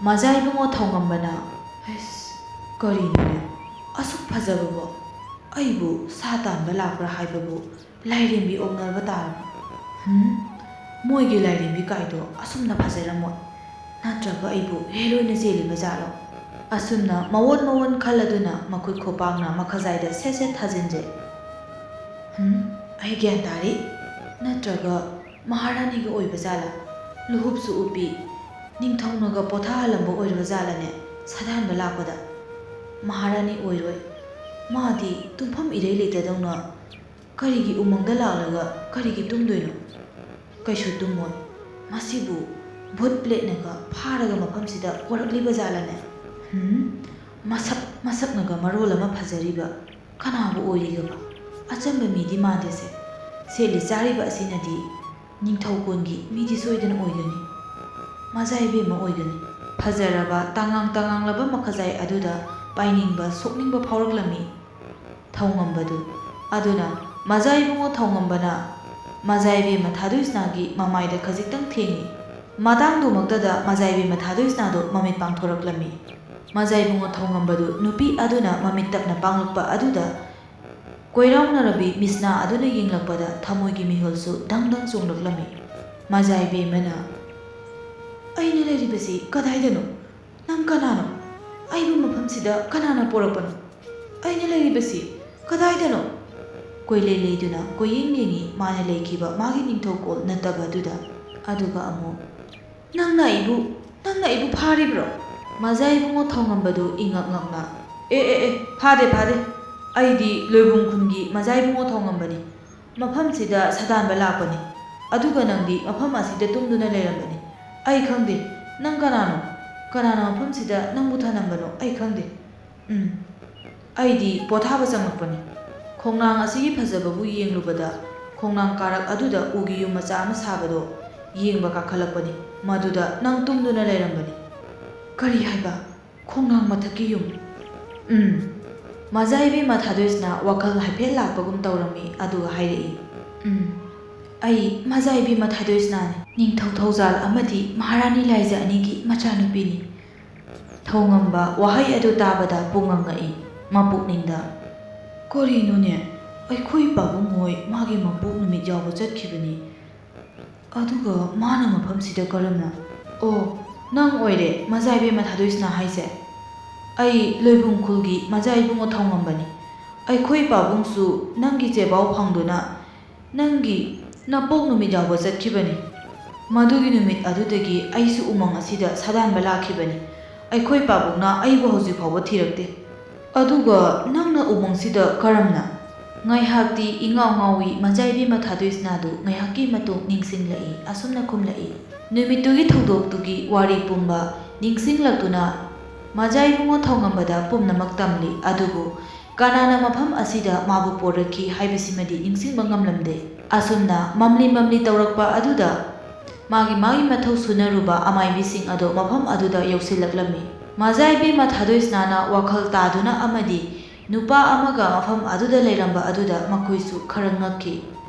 ꯃꯖꯥ ꯏꯕꯨꯡꯉꯣ ꯊꯧꯉꯝꯕꯅ, "ꯍꯩꯁ, ꯀꯔꯤꯅꯣꯅꯦ? ꯑꯁꯨꯛ ꯐꯖꯕꯕꯨ? ꯑꯩꯕꯨ ꯁꯥ ꯇꯥꯟꯕ ꯂꯥꯛꯄ꯭ꯔꯥ ꯍꯥꯏꯕꯕꯨ ꯂꯥꯏꯔꯦꯝꯕꯤ ꯑꯣꯛꯅꯕ ꯇꯥꯔꯕ? ꯍꯨꯝ? ꯃꯣꯏꯒꯤ ꯂꯥꯏꯔꯦꯝꯕꯤ ꯀꯥꯏꯗꯣ ꯑꯁꯨꯝꯅ ꯐꯖꯔꯝꯃꯣꯏ꯫ ꯅꯠꯇ꯭ꯔꯒ ꯑꯩꯕꯨ ꯍꯦꯔꯣꯏꯅ ꯆꯦꯜꯂꯤꯕ ꯖꯥꯠꯂꯣ?" ꯑꯁꯨꯝꯅ ꯃꯋꯣꯟ ꯃꯋꯣꯟ ꯈꯜꯂꯗꯨꯅ ꯃꯈꯨꯠ ꯈꯣꯄꯥꯛꯅ ꯃꯈꯖꯥꯏꯗ ꯁꯦꯠ ꯁꯦꯠ ꯊꯥꯖꯤꯟꯖꯩ꯫ "ꯍꯨꯝ? ꯑꯩ ꯒ꯭ꯌꯥꯟ ꯇꯥꯔꯦ꯫ ꯅꯠꯇ꯭ꯔꯒ ꯃꯍꯥꯔꯥꯅꯤꯒ ꯑꯣꯏꯕ ꯖꯥꯠꯂꯥ? ꯂꯨꯍꯨꯞꯁꯨ ꯎꯞꯄꯤ꯫ ꯅꯤꯡꯊꯧꯅꯒ ꯄꯣꯊꯥꯍꯜꯂꯝꯕ ꯑꯣꯏꯔꯕ ꯖꯥꯠꯂꯅꯦ ꯁꯥꯗꯥꯟꯕ ꯂꯥꯛꯄꯗ? ꯃꯍꯥꯔꯥꯅꯤ ꯑꯣꯏꯔꯣꯏ꯫ ꯃꯥꯗꯤ ꯇꯨꯝꯐꯝ ꯏꯔꯩ ꯂꯩꯇꯗꯧꯅ ꯀꯔꯤꯒꯤ ꯎꯃꯪꯗ ꯂꯥꯛꯂꯒ ꯀꯔꯤꯒꯤ ꯇꯨꯝꯗꯣꯏꯅꯣ? ꯀꯩꯁꯨ ꯇꯨꯝꯃꯣꯏ꯫ ꯃꯁꯤꯕꯨ ꯚꯨꯠ ꯄ꯭ꯂꯦꯠꯅꯒ ꯐꯥꯔꯒ ꯃꯐꯝꯁꯤꯗ ꯄꯣꯔꯛꯂꯤꯕ ꯖꯥꯠꯂꯅꯦ? ꯍꯨꯝ? ꯃꯁꯛ ꯃꯁꯛꯅꯒ ꯃꯔꯣꯜ ꯑꯃ ꯐꯖꯔꯤꯕ꯫ ꯀꯅꯥꯕꯨ ꯑꯣꯏꯔꯤꯒꯕ? ꯑꯆꯝꯕ ꯃꯤꯗꯤ ꯃꯥꯟꯗꯦꯁꯦ꯫ ꯁꯦꯠꯂꯤ ꯆꯥꯔꯤꯕ ꯑꯁꯤꯅꯗꯤ ꯅꯤꯡꯊꯧꯀꯣꯟꯒꯤ ꯃꯤꯗꯤ ꯁꯣꯏꯗꯅ ꯑꯣꯏꯒꯅꯤ꯫ ꯃꯖꯥ ꯏꯕꯦꯝꯃ ꯑꯣꯏꯒꯅꯤ꯫ ꯐꯖꯔꯕ ꯇꯉꯥꯡ ꯇꯉꯥꯡꯂꯕ ꯃꯈꯖꯥꯏ ꯑꯗꯨꯗ ꯄꯥꯏꯅꯤꯡꯕ ꯁꯣꯛꯅꯤꯡꯕ ꯐꯥꯎꯔꯛꯂꯝꯃꯤ ꯊꯧꯉꯝꯕꯗꯨ꯫ ꯑꯗꯨꯅ ꯃꯖꯥ ꯏꯕꯨꯡꯉꯣ ꯊꯧꯉꯝꯕꯅ ꯃꯖꯥ ꯏꯕꯦꯝꯃ ꯊꯥꯗꯣꯏꯁꯅꯥꯒꯤ ꯃꯃꯥꯏꯗ ꯈꯖꯤꯛꯇꯪ ꯊꯦꯡꯉꯤ꯫ ꯃꯇꯥꯡꯗꯨꯃꯛꯇꯗ ꯃꯖꯥ ꯏꯕꯦꯝꯃ ꯊꯥꯗꯣꯏꯁꯅꯥꯗꯨ ꯃꯃꯤꯠ ꯄꯥꯡꯊꯣꯔꯛꯂꯝꯃꯤ꯫ ꯃꯖꯥ ꯏꯕꯨꯡꯉꯣ ꯊꯧꯉꯝꯕꯗꯨ ꯅꯨꯄꯤ ꯑꯗꯨꯅ ꯃꯃꯤꯠ ꯇꯞꯅ ꯄꯥꯡꯂꯛꯄ ꯑꯗꯨꯗ ꯀꯣꯏꯔꯥꯎꯅꯔꯕꯤ ꯃꯤꯁꯅꯥ ꯑꯗꯨꯅ ꯌꯦꯡꯂꯛꯄꯗ ꯊꯃꯣꯏꯒꯤ ꯃꯤꯍꯨꯜꯁꯨ ꯗꯪ ꯗꯪ ꯆꯣꯡꯂꯛꯂꯝꯃꯤ꯫ ꯃꯖꯥ ꯏꯕꯦꯝꯃꯅ, "ꯑꯩꯅ ꯂꯩꯔꯤꯕꯁꯤ ꯀꯗꯥꯏꯗꯅꯣ? ꯅꯪ ꯀꯅꯥꯅꯣ? ꯑꯩꯕꯨ ꯃꯐꯝꯁꯤꯗ ꯀꯅꯥꯅ ꯄꯣꯔꯛꯄꯅꯣ? ꯑꯩꯅ ꯂꯩꯔꯤꯕꯁꯤ ꯀꯗꯥꯏꯗꯅꯣ?" ꯀꯣꯏꯂꯩ ꯂꯩꯗꯨꯅ ꯀꯣꯏꯌꯦꯡ ꯌꯦꯡꯉꯤ ꯃꯥꯅ ꯂꯩꯈꯤꯕ ꯃꯥꯒꯤ ꯅꯤꯡꯊꯧꯀꯣꯜ ꯅꯠꯇꯕ ꯑꯗꯨꯗ꯫ ꯑꯗꯨꯒ ꯑꯃꯨꯛ, "ꯅꯪꯅ ꯑꯩꯕꯨ, ꯅꯪꯅ ꯑꯩꯕꯨ ꯐꯥꯔꯤꯕ꯭ꯔꯣ?" ꯃꯖꯥ ꯏꯕꯨꯡꯉꯣ ꯊꯧꯉꯝꯕꯗꯨ ꯏꯉꯛ ꯉꯛꯅ, "ꯑꯦ, ꯑꯦ, ꯑꯦ, ꯐꯥꯗꯦ, ꯐꯥꯗꯦ꯫ ꯑꯩꯗꯤ ꯂꯣꯏꯕꯨꯡ ꯈꯨꯟꯒꯤ ꯃꯖꯥ ꯏꯕꯨꯡꯉꯣ ꯊꯧꯉꯝꯕꯅꯤ꯫ ꯃꯐꯝꯁꯤꯗ ꯁꯥꯗꯥꯟꯕ ꯂꯥꯛꯄꯅꯤ꯫ ꯑꯗꯨꯒ ꯅꯪꯗꯤ ꯃꯐꯝ ꯑꯁꯤꯗ ꯇꯨꯝꯗꯨꯅ ꯂꯩꯔꯝꯕꯅꯤ꯫ ꯑꯩ ꯈꯪꯗꯦ꯫ ꯅꯪ ꯀꯅꯥꯅꯣ? ꯀꯅꯥꯅ ꯃꯐꯝꯁꯤꯗ ꯅꯪꯕꯨ ꯊꯅꯝꯕꯅꯣ? ꯑꯩ ꯈꯪꯗꯦ꯫ ꯎꯝ, ꯑꯩꯗꯤ ꯄꯣꯊꯥꯕ ꯆꯪꯂꯛꯄꯅꯤ꯫ ꯈꯣꯡꯅꯥꯡ ꯑꯁꯤꯒꯤ ꯐꯖꯕꯕꯨ ꯌꯦꯡꯂꯨꯕꯗ, ꯈꯣꯡꯅꯥꯡ ꯀꯥꯔꯛ ꯑꯗꯨꯗ ꯎꯒꯤ ꯌꯨꯝ ꯃꯆꯥ ꯑꯃ ꯁꯥꯕꯗꯣ ꯌꯦꯡꯕ ꯀꯥꯈꯠꯂꯛꯄꯅꯤ꯫ ꯃꯗꯨꯗ ꯅꯪ ꯇꯨꯝꯗꯨꯅ ꯂꯩꯔꯝꯕꯅꯤ꯫" "ꯀꯔꯤ ꯍꯥꯏꯕ? ꯈꯣꯡꯅꯥꯡ ꯃꯊꯛꯀꯤ ꯌꯨꯝ?" "ꯎꯝ꯫" ꯃꯖꯥ ꯏꯕꯦꯝꯃ ꯊꯥꯗꯣꯏꯁꯅꯥ ꯋꯥꯈꯜ ꯍꯥꯏꯐꯦꯠ ꯂꯥꯛꯄꯒꯨꯝ ꯇꯧꯔꯝꯃꯤ, ꯑꯗꯨꯒ ꯍꯥꯏꯔꯛꯏ, "ꯎꯝ, ꯑꯩ ꯃꯖꯥ ꯏꯕꯦꯝꯃ ꯊꯥꯗꯣꯏꯁꯅꯥꯅꯤ, ꯅꯤꯡꯊꯧ ꯊꯧꯖꯥꯜ ꯑꯃꯗꯤ ꯃꯍꯥꯔꯥꯅꯤ ꯂꯥꯏꯖ ꯑꯅꯤꯒꯤ ꯃꯆꯥꯅꯨꯄꯤꯅꯤ꯫" ꯊꯧꯉꯝꯕ ꯋꯥꯍꯩ ꯑꯗꯨ ꯇꯥꯕꯗ ꯄꯨꯡꯉꯛ ꯉꯛꯏ꯫ ꯃꯄꯨꯛꯅꯤꯡꯗ, "ꯀꯔꯤꯅꯣꯅꯦ? ꯑꯩꯈꯣꯏ ꯄꯥꯕꯨꯡ ꯍꯣꯏ ꯃꯥꯒꯤ ꯃꯄꯣꯛ ꯅꯨꯃꯤꯠ ꯌꯥꯎꯕ ꯆꯠꯈꯤꯕꯅꯤ꯫ ꯑꯗꯨꯒ ꯃꯥꯅ ꯃꯐꯝꯁꯤꯗ ꯀꯔꯝꯅ? ꯑꯣ, ꯅꯪ ꯑꯣꯏꯔꯦ ꯃꯖꯥ ꯏꯕꯦꯝꯃ ꯊꯥꯗꯣꯏꯁꯅꯥ ꯍꯥꯏꯁꯦ? ꯑꯩ ꯂꯣꯏꯕꯨꯡ ꯈꯨꯜꯒꯤ ꯃꯖꯥ ꯏꯕꯨꯡꯉꯣ ꯊꯧꯉꯝꯕꯅꯤ꯫ ꯑꯩꯈꯣꯏ ꯄꯥꯕꯨꯡꯁꯨ ꯅꯪꯒꯤ ꯆꯦꯕꯥꯎ ꯐꯪꯗꯨꯅ ꯅꯪꯒꯤ ꯅꯄꯣꯛ ꯅꯨꯃꯤꯠ ꯌꯥꯎꯕ ꯆꯠꯈꯤꯕꯅꯤ꯫" ꯃꯗꯨꯒꯤ ꯅꯨꯃꯤꯠ ꯑꯗꯨꯗꯒꯤ ꯑꯩꯁꯨ ꯎꯃꯪ ꯑꯁꯤꯗ ꯁꯥꯗꯥꯟꯕ ꯂꯥꯛꯈꯤꯕꯅꯤ꯫ ꯑꯩꯈꯣꯏ ꯄꯥꯕꯨꯡꯅ ꯑꯩꯕꯨ ꯍꯧꯖꯤꯛ ꯐꯥꯎꯕ ꯊꯤꯔꯛꯇꯦ꯫ ꯑꯗꯨꯒ ꯅꯪꯅ ꯎꯃꯪꯁꯤꯗ ꯀꯔꯝꯅ? ꯉꯥꯏꯍꯥꯛꯇꯤ ꯏꯉꯥꯎ ꯉꯥꯎꯏ ꯃꯖꯥ ꯏꯕꯦꯝꯃ ꯊꯥꯗꯣꯏꯁꯅꯥꯗꯨ ꯉꯥꯏꯍꯥꯛꯀꯤ ꯃꯇꯨꯡ ꯅꯤꯡꯁꯤꯡꯂꯛꯏ꯫ ꯑꯁꯨꯝꯅ ꯈꯨꯝꯂꯛꯏ꯫ ꯅꯨꯃꯤꯠꯇꯨꯒꯤ ꯊꯧꯗꯣꯛꯇꯨꯒꯤ ꯋꯥꯔꯤ ꯄꯨꯝꯕ ꯅꯤꯡꯁꯤꯡꯂꯛꯇꯨꯅ ꯃꯖꯥ ꯏꯕꯨꯡꯉꯣ ꯊꯧꯉꯝꯕꯗ ꯄꯨꯝꯅꯃꯛ ꯇꯝꯂꯤ꯫ ꯑꯗꯨꯕꯨ ꯀꯅꯥꯅ ꯃꯐꯝ ꯑꯁꯤꯗ ꯃꯥꯕꯨ ꯄꯣꯔꯛꯈꯤ ꯍꯥꯏꯕꯁꯤꯃꯗꯤ ꯅꯤꯡꯁꯤꯡꯕ ꯉꯝꯂꯝꯗꯦ꯫ ꯑꯁꯨꯝꯅ ꯃꯝꯂꯤ ꯃꯝꯂꯤ ꯇꯧꯔꯛꯄ ꯑꯗꯨꯗ ꯃꯥꯒꯤ ꯃꯥꯒꯤ ꯃꯊꯧ ꯁꯨꯅꯔꯨꯕ ꯑꯃꯥꯏꯕꯤꯁꯤꯡ ꯑꯗꯨ ꯃꯐꯝ ꯑꯗꯨꯗ ꯌꯧꯁꯤꯜꯂꯛꯂꯝꯃꯤ꯫ ꯃꯖꯥ ꯏꯕꯦꯝꯃ ꯊꯥꯗꯣꯏꯁꯅꯥꯅ ꯋꯥꯈꯜ ꯇꯥꯗꯨꯅ ꯑꯃꯗꯤ ꯅꯨꯄꯥ ꯑꯃꯒ ꯃꯐꯝ ꯑꯗꯨꯗ ꯂꯩꯔꯝꯕ ꯑꯗꯨꯗ ꯃꯈꯣꯏꯁꯨ ꯈꯔ ꯉꯛꯈꯤ꯫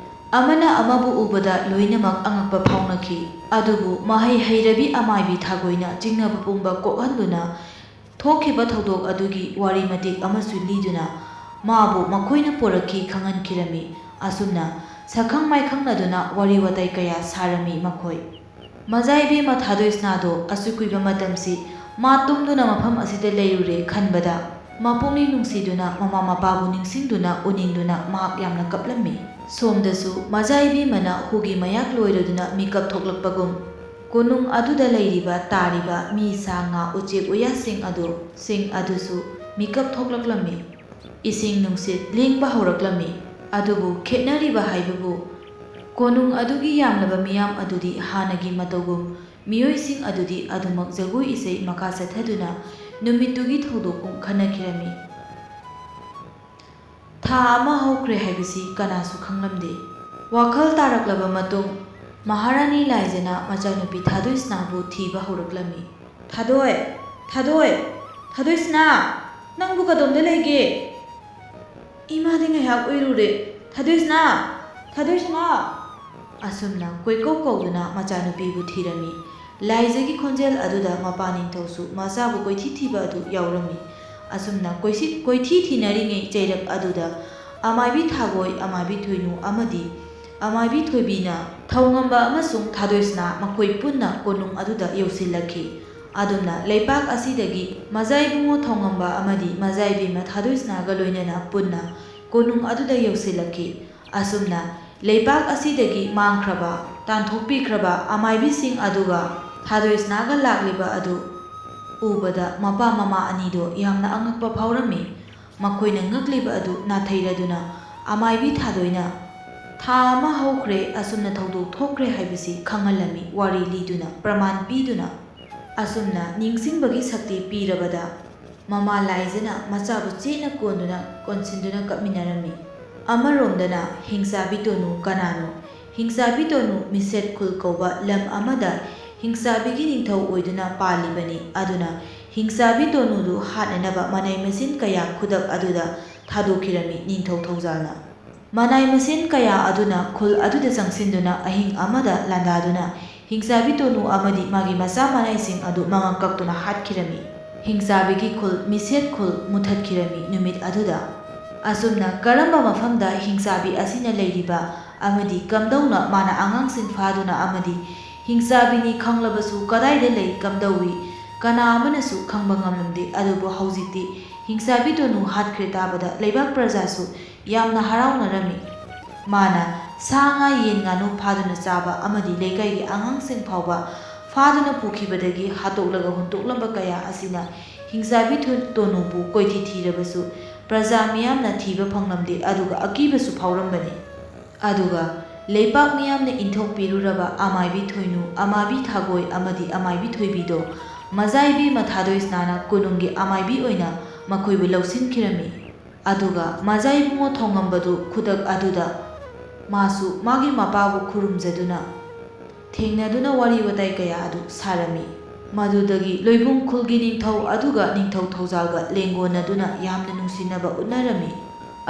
ꯑꯃꯅ ꯑꯃꯕꯨ ꯎꯕꯗ ꯂꯣꯏꯅꯃꯛ ꯑꯉꯛꯄ ꯐꯥꯎꯅꯈꯤ꯫ ꯑꯗꯨꯕꯨ ꯃꯍꯩ ꯍꯩꯔꯕꯤ ꯑꯃꯥꯏꯕꯤ ꯊꯥꯒꯣꯏꯅ ꯆꯤꯡꯅꯕ ꯄꯨꯝꯕ ꯀꯣꯛꯍꯟꯗꯨꯅ ꯊꯣꯛꯈꯤꯕ ꯊꯧꯗꯣꯛ ꯑꯗꯨꯒꯤ ꯋꯥꯔꯤ ꯃꯇꯦꯛ ꯑꯃꯁꯨ ꯂꯤꯗꯨꯅ ꯃꯥꯕꯨ ꯃꯈꯣꯏꯅ ꯄꯣꯔꯛꯈꯤ ꯈꯪꯍꯟꯈꯤꯔꯝꯃꯤ꯫ ꯑꯁꯨꯝꯅ ꯁꯛꯈꯪ ꯃꯥꯏꯈꯪꯅꯗꯨꯅ ꯋꯥꯔꯤ ꯋꯥꯇꯥꯏ ꯀꯌꯥ ꯁꯥꯔꯝꯃꯤ ꯃꯈꯣꯏ꯫ ꯃꯖꯥ ꯏꯕꯦꯝꯃ ꯊꯥꯗꯣꯏꯁꯅꯥꯗꯣ ꯑꯁꯨꯛ ꯀꯨꯏꯕ ꯃꯇꯝꯁꯤ ꯃꯥ ꯇꯨꯝꯗꯨꯅ ꯃꯐꯝ ꯑꯁꯤꯗ ꯂꯩꯔꯨꯔꯦ ꯈꯟꯕꯗ ꯃꯄꯨꯛꯅꯤꯡ ꯅꯨꯡꯁꯤꯗꯨꯅ ꯃꯃꯥ ꯃꯄꯥꯕꯨ ꯅꯤꯡꯁꯤꯡꯗꯨꯅ ꯎꯅꯤꯡꯗꯨꯅ ꯃꯍꯥꯛ ꯌꯥꯝꯅ ꯀꯞꯂꯝꯃꯤ꯫ ꯁꯣꯝꯗꯁꯨ ꯃꯖꯥ ꯏꯕꯦꯝꯃꯅ ꯍꯨꯒꯤ ꯃꯌꯥꯛ ꯂꯣꯏꯔꯗꯨꯅ ꯃꯤꯀꯞ ꯊꯣꯛꯂꯛꯄꯒꯨꯝ ꯀꯣꯅꯨꯡ ꯑꯗꯨꯗ ꯂꯩꯔꯤꯕ ꯇꯥꯔꯤꯕ ꯃꯤ ꯁꯥ ꯉꯥ ꯎꯆꯦꯛ ꯎꯌꯥꯁꯤꯡ ꯑꯗꯨ ꯁꯤꯡ ꯑꯗꯨꯁꯨ ꯃꯤꯀꯞ ꯊꯣꯛꯂꯛꯂꯝꯃꯤ꯫ ꯏꯁꯤꯡ ꯅꯨꯡꯁꯤꯠ ꯂꯦꯡꯕ ꯍꯧꯔꯛꯂꯝꯃꯤ꯫ ꯑꯗꯨꯕꯨ ꯈꯦꯠꯅꯔꯤꯕ ꯍꯥꯏꯕꯕꯨ ꯀꯣꯅꯨꯡ ꯑꯗꯨꯒꯤ ꯌꯥꯝꯂꯕ ꯃꯤꯌꯥꯝ ꯑꯗꯨꯗꯤ ꯍꯥꯟꯅꯒꯤ ꯃꯇꯧꯒꯨꯝ ꯃꯤꯑꯣꯏꯁꯤꯡ ꯑꯗꯨꯗꯤ ꯑꯗꯨꯃꯛ ꯖꯒꯣꯏ ꯏꯁꯩ ꯃꯈꯥ ꯆꯠꯊꯗꯨꯅ ꯅꯨꯃꯤꯠꯇꯨꯒꯤ ꯊꯧꯗꯣꯛꯄꯨ ꯈꯟꯅꯈꯤꯔꯝꯃꯤ꯫ ꯊꯥ ꯑꯃ ꯍꯧꯈ꯭ꯔꯦ ꯍꯥꯏꯕꯁꯤ ꯀꯅꯥꯁꯨ ꯈꯪꯂꯝꯗꯦ꯫ ꯋꯥꯈꯜ ꯇꯥꯔꯛꯂꯕ ꯃꯇꯨꯡ ꯃꯍꯥꯔꯥꯅꯤ ꯂꯥꯏꯖꯅ ꯃꯆꯥꯅꯨꯄꯤ ꯊꯥꯗꯣꯏꯁꯅꯥꯕꯨ ꯊꯤꯕ ꯍꯧꯔꯛꯂꯝꯃꯤ꯫ "ꯊꯥꯗꯣꯏ! ꯊꯥꯗꯣꯏ! ꯊꯥꯗꯣꯏꯁꯅꯥ! ꯅꯪꯕꯨ ꯀꯗꯣꯝꯗ ꯂꯩꯒꯦ? ꯏꯃꯥꯗꯤ ꯉꯥꯏꯍꯥꯛ ꯎꯏꯔꯨꯔꯦ꯫ ꯊꯥꯗꯣꯏꯁꯅꯥ! ꯊꯥꯗꯣꯏꯁꯅꯥ!" ꯑꯁꯨꯝꯅ ꯀꯣꯏꯀꯧ ꯀꯧꯗꯨꯅ ꯃꯆꯥꯅꯨꯄꯤꯕꯨ ꯊꯤꯔꯝꯃꯤ꯫ ꯂꯥꯏꯖꯒꯤ ꯈꯣꯟꯖꯦꯜ ꯑꯗꯨꯗ ꯃꯄꯥ ꯅꯤꯡꯊꯧꯁꯨ ꯃꯆꯥꯕꯨ ꯀꯣꯏꯊꯤ ꯊꯤꯕ ꯑꯗꯨ ꯌꯥꯎꯔꯝꯃꯤ꯫ ꯑꯁꯨꯝꯅ ꯀꯣꯏꯁꯤ-, ꯀꯣꯏꯊꯤ ꯊꯤꯅꯔꯤꯉꯩ ꯆꯩꯔꯛ ꯑꯗꯨꯗ ꯑꯃꯥꯏꯕꯤ ꯊꯥꯒꯣꯏ, ꯑꯃꯥꯏꯕꯤ ꯊꯣꯏꯅꯨ ꯑꯃꯗꯤ ꯑꯃꯥꯏꯕꯤ ꯊꯣꯏꯕꯤꯅ ꯊꯧꯉꯝꯕ ꯑꯃꯁꯨꯡ ꯊꯥꯗꯣꯏꯁꯅꯥ ꯃꯈꯣꯏ ꯄꯨꯟꯅ ꯀꯣꯅꯨꯡ ꯑꯗꯨꯗ ꯌꯧꯁꯤꯜꯂꯛꯈꯤ꯫ ꯑꯗꯨꯝꯅ ꯂꯩꯄꯥꯛ ꯑꯁꯤꯗꯒꯤ ꯃꯖꯥ ꯏꯕꯨꯡꯉꯣ ꯊꯧꯉꯝꯕ ꯑꯃꯗꯤ ꯃꯖꯥ ꯏꯕꯦꯝꯃ ꯊꯥꯗꯣꯏꯁꯅꯥꯒ ꯂꯣꯏꯅꯅ ꯄꯨꯟꯅ ꯀꯣꯅꯨꯡ ꯑꯗꯨꯗ ꯌꯧꯁꯤꯜꯂꯛꯈꯤ꯫ ꯑꯁꯨꯝꯅ ꯂꯩꯄꯥꯛ ꯑꯁꯤꯗꯒꯤ ꯃꯥꯡꯈ꯭ꯔꯕ ꯇꯥꯟꯊꯣꯛꯄꯤꯈ꯭ꯔꯕ ꯑꯃꯥꯏꯕꯤꯁꯤꯡ ꯑꯗꯨꯒ ꯊꯥꯗꯣꯏꯁꯅꯥꯒ ꯂꯥꯛꯂꯤꯕ ꯑꯗꯨ ꯎꯕꯗ ꯃꯄꯥ ꯃꯃꯥ ꯑꯅꯤꯗꯣ ꯌꯥꯝꯅ ꯑꯉꯛꯄ ꯐꯥꯎꯔꯝꯃꯤ꯫ ꯃꯈꯣꯏꯅ ꯉꯛꯂꯤꯕ ꯑꯗꯨ ꯅꯥꯊꯩꯔꯗꯨꯅ ꯑꯃꯥꯏꯕꯤ ꯊꯥꯗꯣꯏꯅ ꯊꯥ ꯑꯃ ꯍꯧꯈ꯭ꯔꯦ, ꯑꯁꯨꯝꯅ ꯊꯧꯗꯣꯛ ꯊꯣꯛꯈ꯭ꯔꯦ ꯍꯥꯏꯕꯁꯤ ꯈꯪꯍꯜꯂꯝꯃꯤ, ꯋꯥꯔꯤ ꯂꯤꯗꯨꯅ, ꯄ꯭ꯔꯃꯥꯟ ꯄꯤꯗꯨꯅ꯫ ꯑꯁꯨꯝꯅ ꯅꯤꯡꯁꯤꯡꯕꯒꯤ ꯁꯛꯇꯤ ꯄꯤꯔꯕꯗ ꯃꯃꯥ ꯂꯥꯏꯖꯅ ꯃꯆꯥꯕꯨ ꯆꯦꯠꯅ ꯀꯣꯟꯗꯨꯅ, ꯀꯣꯟꯁꯤꯟꯗꯨꯅ ꯀꯞꯃꯤꯟꯅꯔꯝꯃꯤ꯫ ꯑꯃꯔꯣꯝꯗꯅ ꯍꯤꯡꯆꯥꯕꯤ ꯇꯣꯅꯨ ꯀꯅꯥꯅꯣ? ꯍꯤꯡꯆꯥꯕꯤ ꯇꯣꯅꯨ ꯃꯤꯁꯦꯠ ꯈꯨꯜ ꯀꯧꯕ ꯂꯝ ꯑꯃꯗ ꯍꯤꯡꯆꯥꯕꯤꯒꯤ ꯅꯤꯡꯊꯧ ꯑꯣꯏꯗꯨꯅ ꯄꯥꯜꯂꯤꯕꯅꯤ꯫ ꯑꯗꯨꯅ ꯍꯤꯡꯆꯥꯕꯤ ꯇꯣꯅꯨꯗꯨ ꯍꯥꯠꯅꯅꯕ ꯃꯅꯥꯏ ꯃꯁꯤꯟ ꯀꯌꯥ ꯈꯨꯗꯛ ꯑꯗꯨꯗ ꯊꯥꯗꯣꯛꯈꯤꯔꯝꯃꯤ ꯅꯤꯡꯊꯧ ꯊꯧꯖꯥꯜꯅ꯫ ꯃꯅꯥꯏ ꯃꯁꯤꯟ ꯀꯌꯥ ꯑꯗꯨꯅ ꯈꯨꯜ ꯑꯗꯨꯗ ꯆꯪꯁꯤꯟꯗꯨꯅ ꯑꯍꯤꯡ ꯑꯃꯗ ꯂꯥꯟꯗꯥꯗꯨꯅ ꯍꯤꯡꯆꯥꯕꯤ ꯇꯣꯅꯨ ꯑꯃꯗꯤ ꯃꯥꯒꯤ ꯃꯆꯥ ꯃꯅꯥꯏꯁꯤꯡ ꯑꯗꯨ ꯃꯉꯛ ꯀꯛꯇꯨꯅ ꯍꯥꯠꯈꯤꯔꯝꯃꯤ꯫ ꯍꯤꯡꯆꯥꯕꯤꯒꯤ ꯈꯨꯜ, ꯃꯤꯁꯦꯠ ꯈꯨꯜ, ꯃꯨꯊꯠꯈꯤꯔꯝꯃꯤ ꯅꯨꯃꯤꯠ ꯑꯗꯨꯗ꯫ ꯑꯁꯨꯝꯅ ꯀꯔꯝꯕ ꯃꯐꯝꯗ ꯍꯤꯡꯆꯥꯕꯤ ꯑꯁꯤꯅ ꯂꯩꯔꯤꯕ ꯑꯃꯗꯤ ꯀꯝꯗꯧꯅ ꯃꯥꯅ ꯑꯉꯥꯡꯁꯤꯡ ꯐꯥꯗꯨꯅ ꯑꯃꯗꯤ ꯍꯤꯡꯆꯥꯕꯤꯅꯤ ꯈꯪꯂꯕꯁꯨ ꯀꯗꯥꯏꯗ ꯂꯩ, ꯀꯝꯗꯧꯏ, ꯀꯅꯥ ꯑꯃꯅꯁꯨ ꯈꯪꯕ ꯉꯝꯂꯝꯗꯦ꯫ ꯑꯗꯨꯕꯨ ꯍꯧꯖꯤꯛꯇꯤ ꯍꯤꯡꯆꯥꯕꯤ ꯇꯣꯅꯨ ꯍꯥꯠꯈ꯭ꯔꯦ ꯇꯥꯕꯗ ꯂꯩꯕꯥꯛ ꯄ꯭ꯔꯖꯥꯁꯨ ꯌꯥꯝꯅ ꯍꯔꯥꯎꯅꯔꯝꯃꯤ꯫ ꯃꯥꯅ ꯁꯥ ꯉꯥ ꯌꯦꯟ ꯉꯥꯅꯨ ꯐꯥꯗꯨꯅ ꯆꯥꯕ ꯑꯃꯗꯤ ꯂꯩꯀꯥꯏꯒꯤ ꯑꯉꯥꯡꯁꯤꯡ ꯐꯥꯎꯕ ꯐꯥꯗꯨꯅ ꯄꯨꯈꯤꯕꯗꯒꯤ ꯍꯥꯠꯇꯣꯛꯂꯒ ꯍꯨꯟꯇꯣꯛꯂꯝꯕ ꯀꯌꯥ ꯑꯁꯤꯅ ꯍꯤꯡꯆꯥꯕꯤ ꯊꯨ-, ꯇꯣꯅꯨꯕꯨ ꯀꯣꯏꯊꯤ ꯊꯤꯔꯕꯁꯨ ꯄ꯭ꯔꯖꯥ ꯃꯤꯌꯥꯝꯅ ꯊꯤꯕ ꯐꯪꯂꯝꯗꯦ, ꯑꯗꯨꯒ ꯑꯀꯤꯕꯁꯨ ꯐꯥꯎꯔꯝꯕꯅꯤ꯫ ꯑꯗꯨꯒ ꯂꯩꯄꯥꯛ ꯃꯤꯌꯥꯝꯅ ꯏꯟꯊꯣꯛꯄꯤꯔꯨꯔꯕ ꯑꯃꯥꯏꯕꯤ ꯊꯣꯏꯅꯨ, ꯑꯃꯥꯏꯕꯤ ꯊꯥꯒꯣꯏ ꯑꯃꯗꯤ ꯑꯃꯥꯏꯕꯤ ꯊꯣꯏꯕꯤꯗꯣ ꯃꯖꯥ ꯏꯕꯦꯝꯃ ꯊꯥꯗꯣꯏꯁꯅꯥꯅ ꯀꯣꯅꯨꯡꯒꯤ ꯑꯃꯥꯏꯕꯤ ꯑꯣꯏꯅ ꯃꯈꯣꯏꯕꯨ ꯂꯧꯁꯤꯟꯈꯤꯔꯝꯃꯤ꯫ ꯑꯗꯨꯒ ꯃꯖꯥ ꯏꯕꯨꯡꯉꯣ ꯊꯣꯡꯉꯝꯕꯗꯨ ꯈꯨꯗꯛ ꯑꯗꯨꯗ ꯃꯥꯁꯨ ꯃꯥꯒꯤ ꯃꯄꯥꯕꯨ ꯈꯨꯔꯨꯝꯖꯗꯨꯅ ꯊꯦꯡꯅꯗꯨꯅ ꯋꯥꯔꯤ ꯋꯥꯇꯥꯏ ꯀꯌꯥ ꯑꯗꯨ ꯁꯥꯔꯝꯃꯤ꯫ ꯃꯗꯨꯗꯒꯤ ꯂꯣꯏꯕꯨꯡ ꯈꯨꯜꯒꯤ ꯅꯤꯡꯊꯧ ꯑꯗꯨꯒ ꯅꯤꯡꯊꯧ ꯊꯧꯖꯥꯜꯒ ꯂꯦꯡꯒꯣꯟꯅꯗꯨꯅ ꯌꯥꯝꯅ ꯅꯨꯡꯁꯤꯅꯕ ꯎꯠꯅꯔꯝꯃꯤ꯫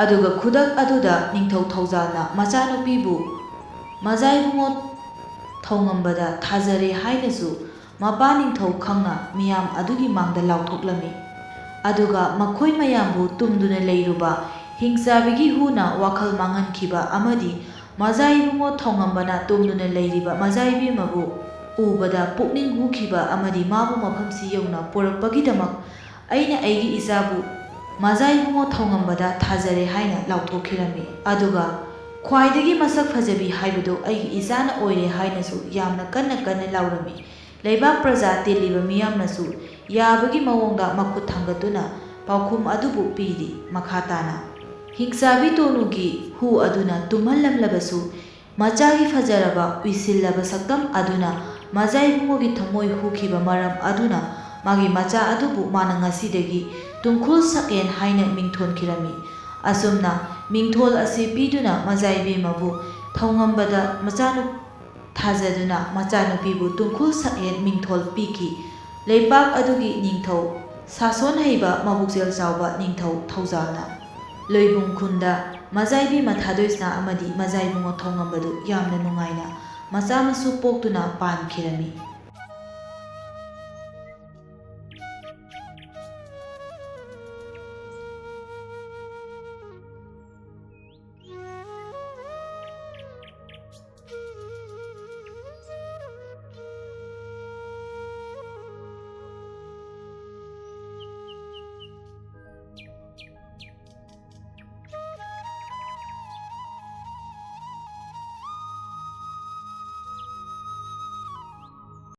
ꯑꯗꯨꯒ ꯈꯨꯗꯛ ꯑꯗꯨꯗ ꯅꯤꯡꯊꯧ ꯊꯧꯖꯥꯜꯅ ꯃꯆꯥꯅꯨꯄꯤꯕꯨ ꯃꯖꯥ ꯏꯕꯨꯡꯉꯣ ꯊꯧꯉꯝꯕꯗ ꯊꯥꯖꯔꯦ ꯍꯥꯏꯅꯁꯨ ꯃꯄꯥ ꯅꯤꯡꯊꯧ ꯈꯪꯅ ꯃꯤꯌꯥꯝ ꯑꯗꯨꯒꯤ ꯃꯥꯡꯗ ꯂꯥꯎꯊꯣꯛꯂꯝꯃꯤ꯫ ꯑꯗꯨꯒ ꯃꯈꯣꯏ ꯃꯌꯥꯝꯕꯨ ꯇꯨꯝꯗꯨꯅ ꯂꯩꯔꯨꯕ ꯍꯤꯡꯆꯥꯕꯤꯒꯤ ꯍꯨꯅ ꯋꯥꯈꯜ ꯃꯥꯡꯍꯟꯈꯤꯕ ꯑꯃꯗꯤ ꯃꯖꯥ ꯏꯕꯨꯡꯉꯣ ꯊꯣꯡꯉꯝꯕꯅ ꯇꯨꯝꯗꯨꯅ ꯂꯩꯔꯤꯕ ꯃꯖꯥ ꯏꯕꯦꯝꯃꯕꯨ ꯎꯕꯗ ꯄꯨꯛꯅꯤꯡ ꯍꯨꯈꯤꯕ ꯑꯃꯗꯤ ꯃꯥꯕꯨ ꯃꯐꯝꯁꯤ ꯌꯧꯅ ꯄꯨꯔꯛꯄꯒꯤꯗꯃꯛ ꯑꯩꯅ ꯑꯩꯒꯤ ꯏꯆꯥꯕꯨ ꯃꯖꯥ ꯏꯕꯨꯡꯉꯣ ꯊꯣꯡꯉꯝꯕꯗ ꯊꯥꯖꯔꯦ ꯍꯥꯏꯅ ꯂꯥꯎꯊꯣꯛꯈꯤꯔꯝꯃꯤ꯫ ꯑꯗꯨꯒ ꯈ꯭ꯋꯥꯏꯗꯒꯤ ꯃꯁꯛ ꯐꯖꯕꯤ ꯍꯥꯏꯕꯗꯨ ꯑꯩꯒꯤ ꯏꯆꯥꯅ ꯑꯣꯏꯔꯦ ꯍꯥꯏꯅꯁꯨ ꯌꯥꯝꯅ ꯀꯟꯅ ꯀꯟꯅ ꯂꯥꯎꯔꯝꯃꯤ꯫ ꯂꯩꯕꯥꯛ ꯄ꯭ꯔꯖꯥ ꯇꯤꯜꯂꯤꯕ ꯃꯤꯌꯥꯝꯅꯁꯨ ꯌꯥꯕꯒꯤ ꯃꯑꯣꯡꯗ ꯃꯈꯨꯠ ꯊꯥꯡꯒꯠꯇꯨꯅ ꯄꯥꯎꯈꯨꯝ ꯑꯗꯨꯕꯨ ꯄꯤꯔꯤ꯫ ꯃꯈꯥ ꯇꯥꯅ ꯍꯤꯡꯆꯥꯕꯤ ꯇꯣꯅꯨꯒꯤ ꯍꯨ ꯑꯗꯨꯅ ꯇꯨꯝꯍꯜꯂꯝꯂꯕꯁꯨ, ꯃꯆꯥꯒꯤ ꯐꯖꯔꯕ ꯎꯏꯁꯤꯜꯂꯕ ꯁꯛꯇꯝ ꯑꯗꯨꯅ ꯃꯖꯥ ꯏꯕꯨꯡꯉꯣꯒꯤ ꯊꯃꯣꯏ ꯍꯨꯈꯤꯕ ꯃꯔꯝ ꯑꯗꯨꯅ ꯃꯥꯒꯤ ꯃꯆꯥ ꯑꯗꯨꯕꯨ ꯃꯥꯅ ꯉꯁꯤꯗꯒꯤ ꯇꯨꯡꯈꯨꯜ ꯁꯛꯍꯦꯟ ꯍꯥꯏꯅ ꯃꯤꯡꯊꯣꯟꯈꯤꯔꯝꯃꯤ꯫ ꯑꯁꯨꯝꯅ ꯃꯤꯡꯊꯣꯜ ꯑꯁꯤ ꯄꯤꯗꯨꯅ ꯃꯖꯥ ꯏꯕꯦꯝꯃꯕꯨ ꯊꯧꯉꯝꯕꯗ ꯃꯆꯥꯅꯨ-, ꯊꯥꯖꯗꯨꯅ ꯃꯆꯥꯅꯨꯄꯤꯕꯨ ꯇꯨꯡꯈꯨꯜ ꯁꯛꯍꯦꯟ ꯃꯤꯡꯊꯣꯜ ꯄꯤꯈꯤ꯫ ꯂꯩꯄꯥꯛ ꯑꯗꯨꯒꯤ ꯅꯤꯡꯊꯧ ꯁꯥꯁꯣꯟ ꯍꯩꯕ ꯃꯕꯨꯛꯆꯦꯜ ꯆꯥꯎꯕ ꯅꯤꯡꯊꯧ ꯊꯧꯖꯥꯜꯅ ꯂꯣꯏꯕꯨꯡ ꯈꯨꯟꯗ ꯃꯖꯥ ꯏꯕꯦꯝꯃ ꯊꯥꯗꯣꯏꯁꯅꯥ ꯑꯃꯗꯤ ꯃꯖꯥ ꯏꯕꯨꯡꯉꯣ ꯊꯧꯉꯝꯕꯗꯨ ꯌꯥꯝꯅ ꯅꯨꯡꯉꯥꯏꯅ ꯃꯆꯥ ꯃꯁꯨ ꯄꯣꯛꯇꯨꯅ ꯄꯥꯟꯈꯤꯔꯝꯃꯤ꯫